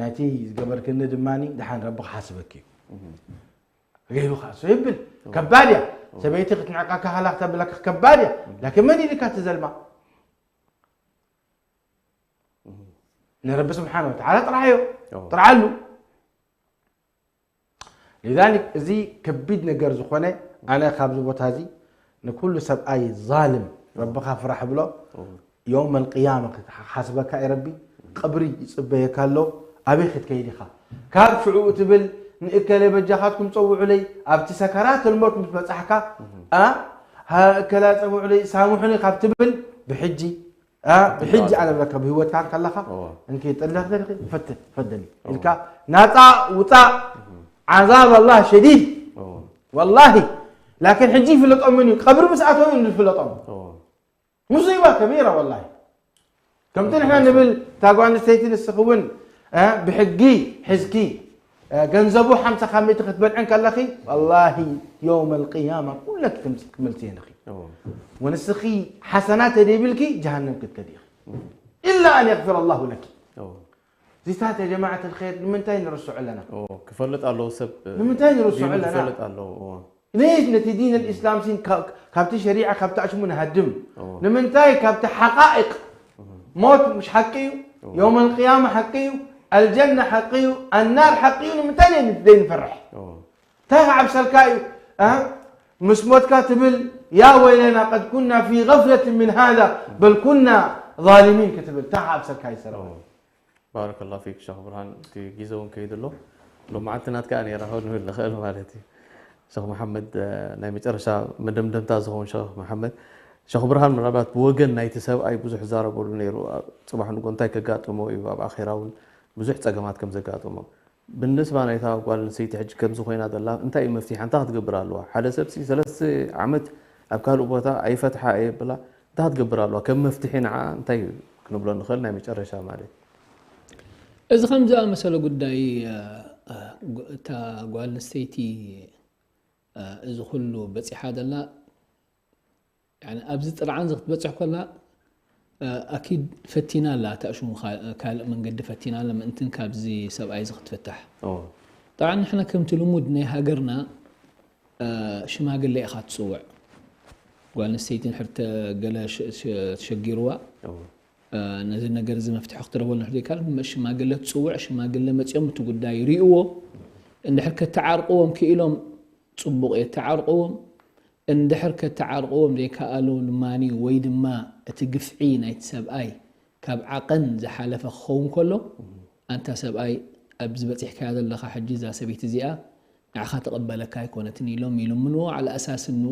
ናይቲ ዝገበርክኒ ድማ ደሓን ረቢ ክሓስበኪ እዩ ገይሩ ከዓ ሰው ይብል ከባድ እያ ሰበይቲ ክትንዕቃካ ከላ ክተብለካ ከባድ እያ ላኪን መን ኢልካ ትዘልማ ንረቢ ስብሓን ወተዓላ ጥርዓዮ ጥርዓሉ ሊዛሊክ እዚ ከቢድ ነገር ዝኾነ ኣነ ካብዚ ቦታ እዚ ንኩሉ ሰብኣይ ዛልም ረብኻ ፍራሕ ብሎ የውም ኣልቅያማ ሓስበካ እዩ ረቢ ቀብሪ ይፅበየካ ኣሎ ኣበይ ክትከይድ ኢኻ ካብ ሽዑ ትብል ንእከለ በጃኻትኩም ፀውዑለይ ኣብቲ ሰከራት ልሞት ምስ በፃሕካ እከላ ፀውዑለይ ሳምሑኒ ካብ ትብል ብሕጂ ብሕጂ ኣነ ብለካ ብህይወትካ ከለኻ እንኪ ጥለኽ ደልኺ ፈትን ፈደሊ ኢልካ ናፃ ውፃእ ዓዛብ ኣላህ ሸዲድ ወላሂ ላኪን ሕጂ ይፍለጦምን እዩ ቀብሪ ምስ ኣተው እዩ ዝፍለጦም ሙሲባ ከቢራ ወላሂ ከምቲ ንሕና ንብል እታ ጓል ኣንስተይቲ ንስኺ እውን ብሕጊ ሒዝኪ ገንዘቡ ሓምሳ ካብ ሚእቲ ክትበልዕን ከለኺ ወላሂ የውም ኣልቅያማ ኩለኪ ክምልስየን ኢኺ ወንስኺ ሓሰናት ተደይብልኪ ጀሃነም ክትከዲ ኢኺ ኢላ ኣን የግፍር ኣላሁ ለኪ ዚታት የጀማዓት ልኸይር ንምንታይ ንርስዖ ኣለና ክፈልጥ ኣለዎ ሰብ ንምንታይ ንርስዖ ኣለና ክፈልጥ ኣለዎ ሌሽ ነቲ ዲን ልእስላም ሲን ካብቲ ሸሪዓ ካብቲ ኣሽሙ ንሃድም ንምንታይ ካብቲ ሓቃኢቅ ሞት ምሽ ሓቂ እዩ የውም ልቅያማ ሓቂ እዩ الجنة حقيو، النار حقيو، ንምንታይ ደይ-፣ ደይንፈርሕ? እንታይ ክዓብሰልካ እዩ? እ? ምስ ሞትካ ትብል፣ يا ويلنا قد كنا في غفلة من هذا بل كنا ظالمين ክትብል እንታይ ክዓብሰልካ እዩ ሰለማን? ባረከላሁ ፊክ ሸኽ ብርሃን፣ እቲ ግዜ እውን ከይዱ ኣሎ። ሎማዓንቲ ናትካ እያ ነይራ፣ ንብል ንኽእል ማለት እዩ። ሸኽ መሓመድ፣ እ፣ ናይ መጨረሻ መደምደምታ ዝኸውን ሸኽ መሓመድ፣ ሸኽ ብርሃን ምናልባት ብወገን ናይቲ ሰብኣይ ብዙሕ ይዛረበሉ ነይሩ። ኣብ ጽባሕ ንግሆ እንታይ ከጋጥሞ እዩ፣ ኣብ ኣኼራ እውን ብዙሕ ጸገማት ከም ዘጋጥሞ። ብንስባ ናይታ ጓል ኣንስተይቲ ሕጂ ከምዚ ኮይና ዘላ እንታይ እዩ መፍትሒ? እንታይ ክትገብር ኣለዋ? ሓደ ሰብሲ ሰለስተ ዓመት ኣብ ካልእ ቦታ ኣይፈትሓ እየ ብላ እንታይ ክትገብር ኣለዋ? ከም መፍትሒ ንዓ እንታይ ክንብሎ ንኽእል? ናይ መጨረሻ ማለት እዩ። እዚ ከም ዝኣመሰለ ጉዳይ፣ እ፣ እ፣ እታ ጓል ኣንስተይቲ፣ እ፣ እዚ ኩሉ በፂሓ ዘላ፣ ያኒ ኣብዚ ጥርዓን እዚ ክትበፅሕ ከላ፣ እ፣ ኣኪድ ፈቲና ኣላ፣ እታ ሽሙ ካ-፣ ካልእ መንገዲ ፈቲና ኣላ፣ ምእንትን ካብዚ ሰብኣይ እዚ ክትፍታሕ። ኦ፣ ጠብዓን ንሕና ከምቲ ልሙድ ናይ ሃገርና፣ እ፣ ሽማግለ ኢኻ ትፅውዕ። ጓል ኣንስተይቲ እንድሕር ተ-፣ ገለ ሸ-፣ ሸ-፣ ተሸጊርዋ፣ ኦ፣ እ፣ ነዚ ነገር እዚ መፍትሒ ክትረኽበሉ እንድሕር ዘይከኣልካ፣ ሽማግለ ትፅውዕ፣ ሽማግለ መፂኦም እቲ ጉዳይ ይርእይዎ፣ እንድሕር ከተዓርቕዎም ክኢሎም ፅቡቕ የተዓርቕዎም፣ እንድሕር ከተዓርቕዎም ዘይከኣሉ ድማ ወይ ድማ እቲ ግፍዒ ናይቲ ሰብኣይ ካብ ዓቐን ዝሓለፈ ክኸውን ከሎ፣ ኣንታ ሰብኣይ ኣብዚ በፂሕካያ ዘለኻ ሕጂ እዛ ሰበይቲ እዚኣ ንዓኻ ትቕበለካ ኣይኮነትን ኢሎም ይልምንዎ፣ ዓላ ኣሳስኑ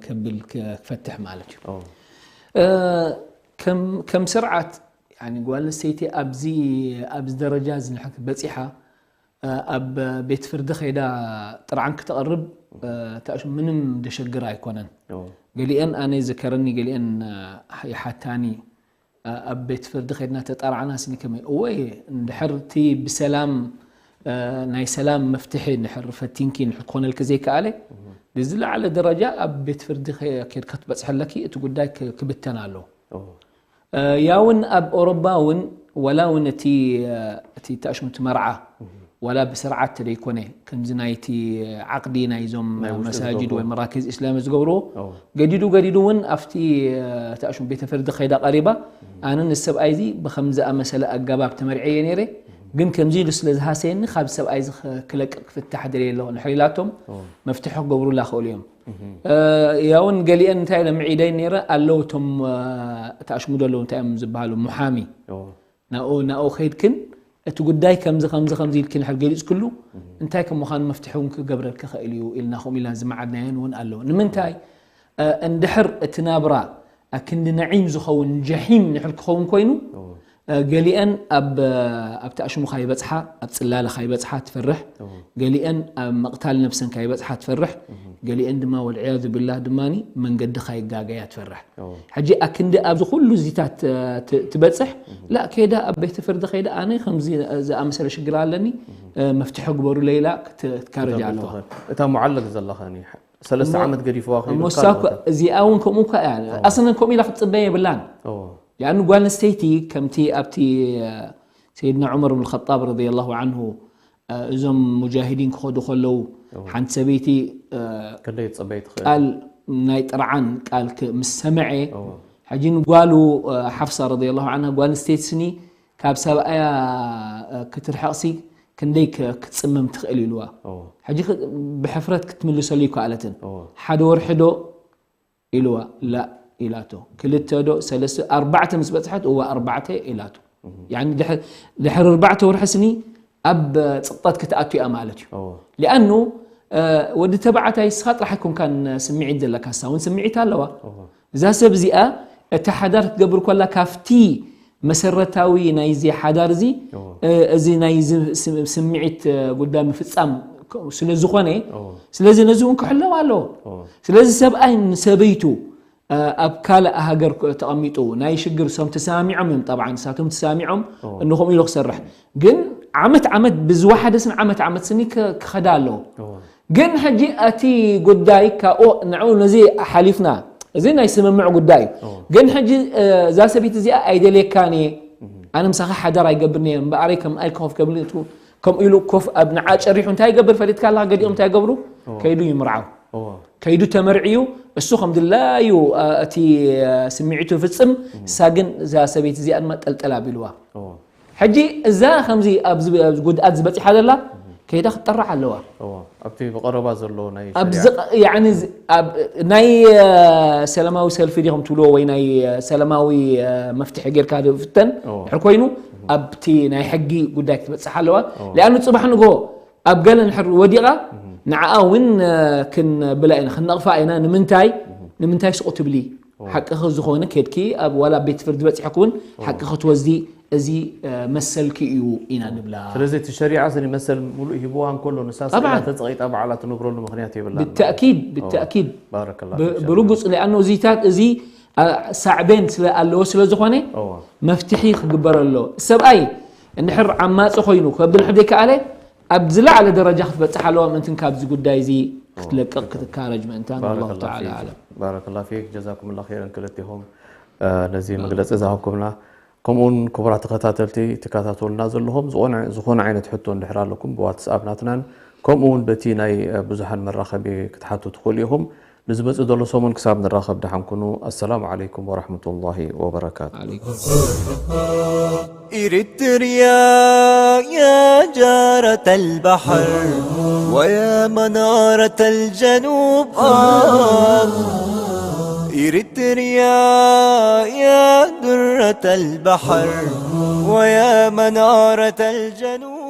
ከብል ክፈትሕ ማለት እዩ። ኦ፣ እ፣ ከም፣ ከም ስርዓት ያኒ ጓል ኣንስተይቲ ኣብዚ፣ ኣብዚ ደረጃ እዚ ንሕና በፂሓ፣ እ፣ ኣብ ቤት ፍርዲ ከይዳ ጥርዓን ክተቕርብ፣ እ፣ ታሽ-፣ ምንም ደሸግር ኣይኮነን። ኦ፣ ገሊአን ኣነ ይዝከረኒ፣ ገሊአን፣ እ፣ ይሓታኒ፣ እ፣ ኣብ ቤት ፍርዲ ከይድና ተጣራዕና ስኒ ከመይ እወ እንድሕር እቲ ብሰላም፣ እ፣ ናይ ሰላም መፍትሒ እንድሕር ፈቲንኪ እንድሕር ክኾነልኪ ዘይከኣለ፣ ብዝለዓለ ደረጃ ኣብ ቤት ፍርዲ ከ-፣ ከይድካ ክትበፅሐለኪ እቲ ጉዳይ ክ-፣ ክብተን ኣለዎ። ኦ፣ እ፣ ያውን ኣብ ኦሮባ እውን ዋላ እውን እቲ፣ እ፣ እቲ ተኣሽሙቲ መርዓ ዋላ ብስርዓት ተደይኮነ ከምዚ ናይቲ ዓቕዲ ናይዞም ናይ ውሽጢ መሳጅድ ዝገብርዎ። ወይ መራክዝ እስላም ዝገብርዎ ኦ፣ ገዲዱ ገዲዱ እውን ኣብቲ፣ እ፣ ተኣሽሙ ቤተ ፍርዲ ከይዳ ቀሪባ ኣነ ንሰብኣይ እዚ ብከምዚ ኣመሰለ ኣገባብ ተመርዐየ ነይረ፣ ግን ከምዚ ኢሉ ስለ ዝሃሰየኒ ካብ ሰብኣይ እዚ ክ-፣ ክለቅቕ ክፍታሕ ደልየ ኣለኹ እንድሕር ኢላቶም ኦ፣ መፍትሒ ክገብሩላ ክእሉ እዮም። እህ፣ እ፣ ያውን ገሊአን እንታይ ኢለ ምዒደይ ነይረ ኣለዉ እቶም፣ እ፣ ተኣሽሙ ዘለዉ እንታይ እዮም ዝበሃሉ ሙሓሚ ኦ፣ ናብኡ፣ ናብኡ ከይድክን እቲ ጉዳይ ከምዚ ከምዚ ከምዚ ኢልኪ እንድሕር ገሊፅክሉ እንታይ ከም ምዃኑ መፍትሒ እውን ክገብረልኪ ክእል እዩ ኢልና ከምኡ ኢልና ዝመዓድናየን እውን ኣለዎ። ንምንታይ? እ፣ እንድሕር እቲ ናብራ ኣክንዲ ነዒም ዝኸውን ጀሒም እንድሕር ክኸውን ኮይኑ፣ ኦ፣ እ፣ ገሊአን ኣብ፣ ኣብቲ ኣሽሙ ካይበፅሓ፣ ኣብ ፅላለ ካይበፅሓ ትፈርሕ፣ ኦ፣ ገሊአን ኣብ መቕታል ነብሰን ካይበፅሓ ትፈርሕ፣ ገሊአን ድማ ወልዕያዙ ቢላህ ድማ መንገዲ ካይጋገያ ትፈርሕ። ኦ፣ ሕጂ ኣክንዲ ኣብዚ ኩሉ እዚታት፣ እ፣ ት-፣ ትበፅሕ፣ ላ ከይዳ ኣብ ቤት ፍርዲ ከይዳ ኣነ ከምዚ ዝኣመሰለ ሽግር ኣለኒ፣ እ፣ መፍትሒ ግበሩለይ ኢላ ክት-፣ ክትካረጅ ኣለዋ። እታ ሙዓለቅ ዘለኻኒ ሰለስተ እሞ-፣ ዓመት ገዲፍዋ ከይዱ እሞ ካልእ እሳ እኮ ቦታ። እዚኣ እውን ከምኡ እኳ እያ። ኣስለን ከምኡ ኢላ ክትፅበ የብላን። ኦ፣ ያኑ ጓል ኣንስተይቲ ከምቲ ኣብቲ፣ እ፣ ሰይድና ዑመር ብን ኸጣብ ረዲየላሁ ዓንሁ፣ እ፣ እዞም ሙጃሂዲን ክኸዱ ከለዉ እዎ። ሓንቲ ሰበይቲ፣ እ፣ ክንደይ ትፅበይ ትኽእል? ቃል ናይ ጥርዓን ቃል ክ-፣ ምስ ሰምዐ፣ እዎ። ሕጂ ንጓሉ፣ እ፣ ሓፍሳ ረዲየላሁ ዓንሃ ጓል ኣንስተይቲ ስኒ ካብ ሰብኣያ፣ እ፣ ክትርሕቕሲ ክንደይ ክ-፣ ክትፅምም ትኽእል ኢልዋ። እዎ። ሕጂ ክ-፣ ብሕፍረት ክትምልሰሉ ይከኣለትን። እዎ። ሓደ ወርሒ ዶ ኢልዋ፣ ላ ኢላቶ። ክልተ ዶ፣ ሰለስተ፣ ኣርባዕተ ምስ በፅሐት፣ እዋ ኣርባዕተ ኢላቶ። ያኒ ድሕ-፣ ድሕሪ ኣርባዕተ ወርሒ ስኒ ኣብ ፅቕጠት ክትኣቱ እያ ማለት እዩ። እዎ። ሊኣኑ፣ እ፣ ወዲ ተባዕታይ ንስኻ ጥራሕ ኣይኮንካን ስምዒት ዘለካ፣ ንሳ እውን ስምዒት ኣለዋ። እዎ። እዛ ሰብ እዚኣ እቲ ሓዳር ክትገብር ከላ ካብቲ መሰረታዊ ናይዚ ሓዳር እዚ፣ እዎ። እ፣ እዚ ናይ ዝ-፣ ስ-፣ ስምዒት፣ እ፣ ጉዳይ ምፍጻም ክ-፣ ስለ ዝኾነ፣ እዎ። ስለዚ ነዚ እውን ክሕለው ኣለዎ። እዎ። ስለዚ ሰብኣይ ንሰበይቱ፣ እ፣ ኣብ ካልእ ሃገር ክ-፣ ተቐሚጡ ናይ ሽግር እሶም ተሰማሚዖም እዮም። ጠብዓ ንሳቶም ተሰማሚዖም እዎ። እንኾም ኢሉ ክሰርሕ። ግን ዓመት ዓመት ብዝወሓደ ስን ዓመት ዓመት ስኒ ክ-፣ ክኸዳ ኣለዎ። እዎ። ግን ሕጂ እቲ ጉዳይ ካብኡ ንዕኡ ነዚ ሓሊፍና፣ እዚ ናይ ስምምዕ ጉዳይ እዩ። እዎ። ግን ሕጂ፣ እ፣ እዛ ሰበይቲ እዚኣ ኣይደልየካን እየ፣ ኣነ ምሳኻ ሓዳር ኣይገብርን እየ፣ እምበኣረይ ከም ኣይ ኮፍ ከብል እቱ-፣ ከምኡ ኢሉ ኮፍ ኣብ ንዓ ጨሪሑ እንታይ ይገብር ፈሊጥካ ኣለኻ? ገሊኦም እንታይ ይገብሩ? እዎ። ከይዱ ይምርዓው። እዎ። ከይዱ ተመርዕዩ፣ እሱ ከም ድላዩ፣ እ፣ እቲ፣ እ፣ ስምዒቱ ይፍጽም፣ እሳ ግን እዛ ሰበይቲ እዚኣ ድማ ጠልጠል ኣቢልዋ። እዎ። ሕጂ እዛ ከምዚ ኣብዚ ኣብዚ ጉድኣት ዝበፂሓ ዘላ ከይዳ ክትጠራዕ ኣለዋ። እዎ፣ ኣብቲ ብቐረባ ዘሎ ናይ ኣብዚ ሸሪዓ ቐ- ያዕኒ እዚ- ኣብ ናይ እ፣ ሰላማዊ ሰልፊ ዲኹም ትብልዎ ወይ ናይ እ፣ ሰላማዊ እ፣ መፍትሒ ጌርካ ዝፍተን እዎ። ድሕር ኮይኑ ኣብቲ ናይ ሕጊ ጉዳይ ክትበፅሕ ኣለዋ። ሊኣኑ ፅባሕ ንግሆ ኣብ ገለ ንሕር ወዲቓ ንዓኣ እውን እ፣ ክንብላ ኢና ክንነቕፋ ኢና። ንምንታይ ንምንታይ ስቑ ትብሊ ሓቅኺ ዝኾነ ኬድኪ ኣብ ዋላ ቤት ፍርዲ በፂሕኪ እውን ሓቅኺ ትወስዲ እዚ እ፣ መሰልኪ እዩ ኢና ንብላ። ስለዚ እቲ ሸሪዓ እዚ መሰል ሙሉእ ሂብዋ እንከሎ ንሳ ጠብዓን። ስኢላ ተፀቒጣ ባዕላ ትነብረሉ ምክንያት የብላን። ብተእኪድ ብተእኪድ ባረከላ ብ- ፊክ። ብርጉፅ ሊኣኖ እዚታት እዚ እ፣ ሳዕቤን ስለ ኣለዎ ስለ ዝኾነ እዎ። መፍትሒ ክግበረሎ ሰብኣይ እንድሕር ዓማፂ ኮይኑ ከብል ሕደይ ከኣለ ኣብ ዝለዓለ ደረጃ ክትበፅሕ ኣለዋ ምእንትን ካብዚ ጉዳይ እዚ ክትለቅቕ ክትካረጅ ምእንታን ኣላሁ ባረከላ ተዓላ ፊክ። ኣለም። ባረከላ ፊክ ጀዛኩም ላ ኸይረን ክልቲኹም እ፣ ነዚ መግለፂ ዝሃብኩምና። ከምኡውን ክቡራት ተኸታተልቲ ትከታተሉና ዘለኹም ዝኾነ ዝኾነ ዓይነት ሕቶ እንድሕር ኣለኩም ብዋትስኣፕ ናትናን ከምኡውን በቲ ናይ እ፣ ብዙሓን መራኸቢ ክትሓቱ ትኽእሉ ኢኹም። ንዝመፅእ ዘሎ ሰሙን ክሳብ ንራኸብ ደሓን ኩኑ። ኣሰላሙ ዓለይኩም ወራሕመቱላሂ ወበረካቱ። ዓለይኩም إريتريا يا جارة البحر ويا منارة الجنوب آه إريتريا يا درة البحر ويا منارة الجنوب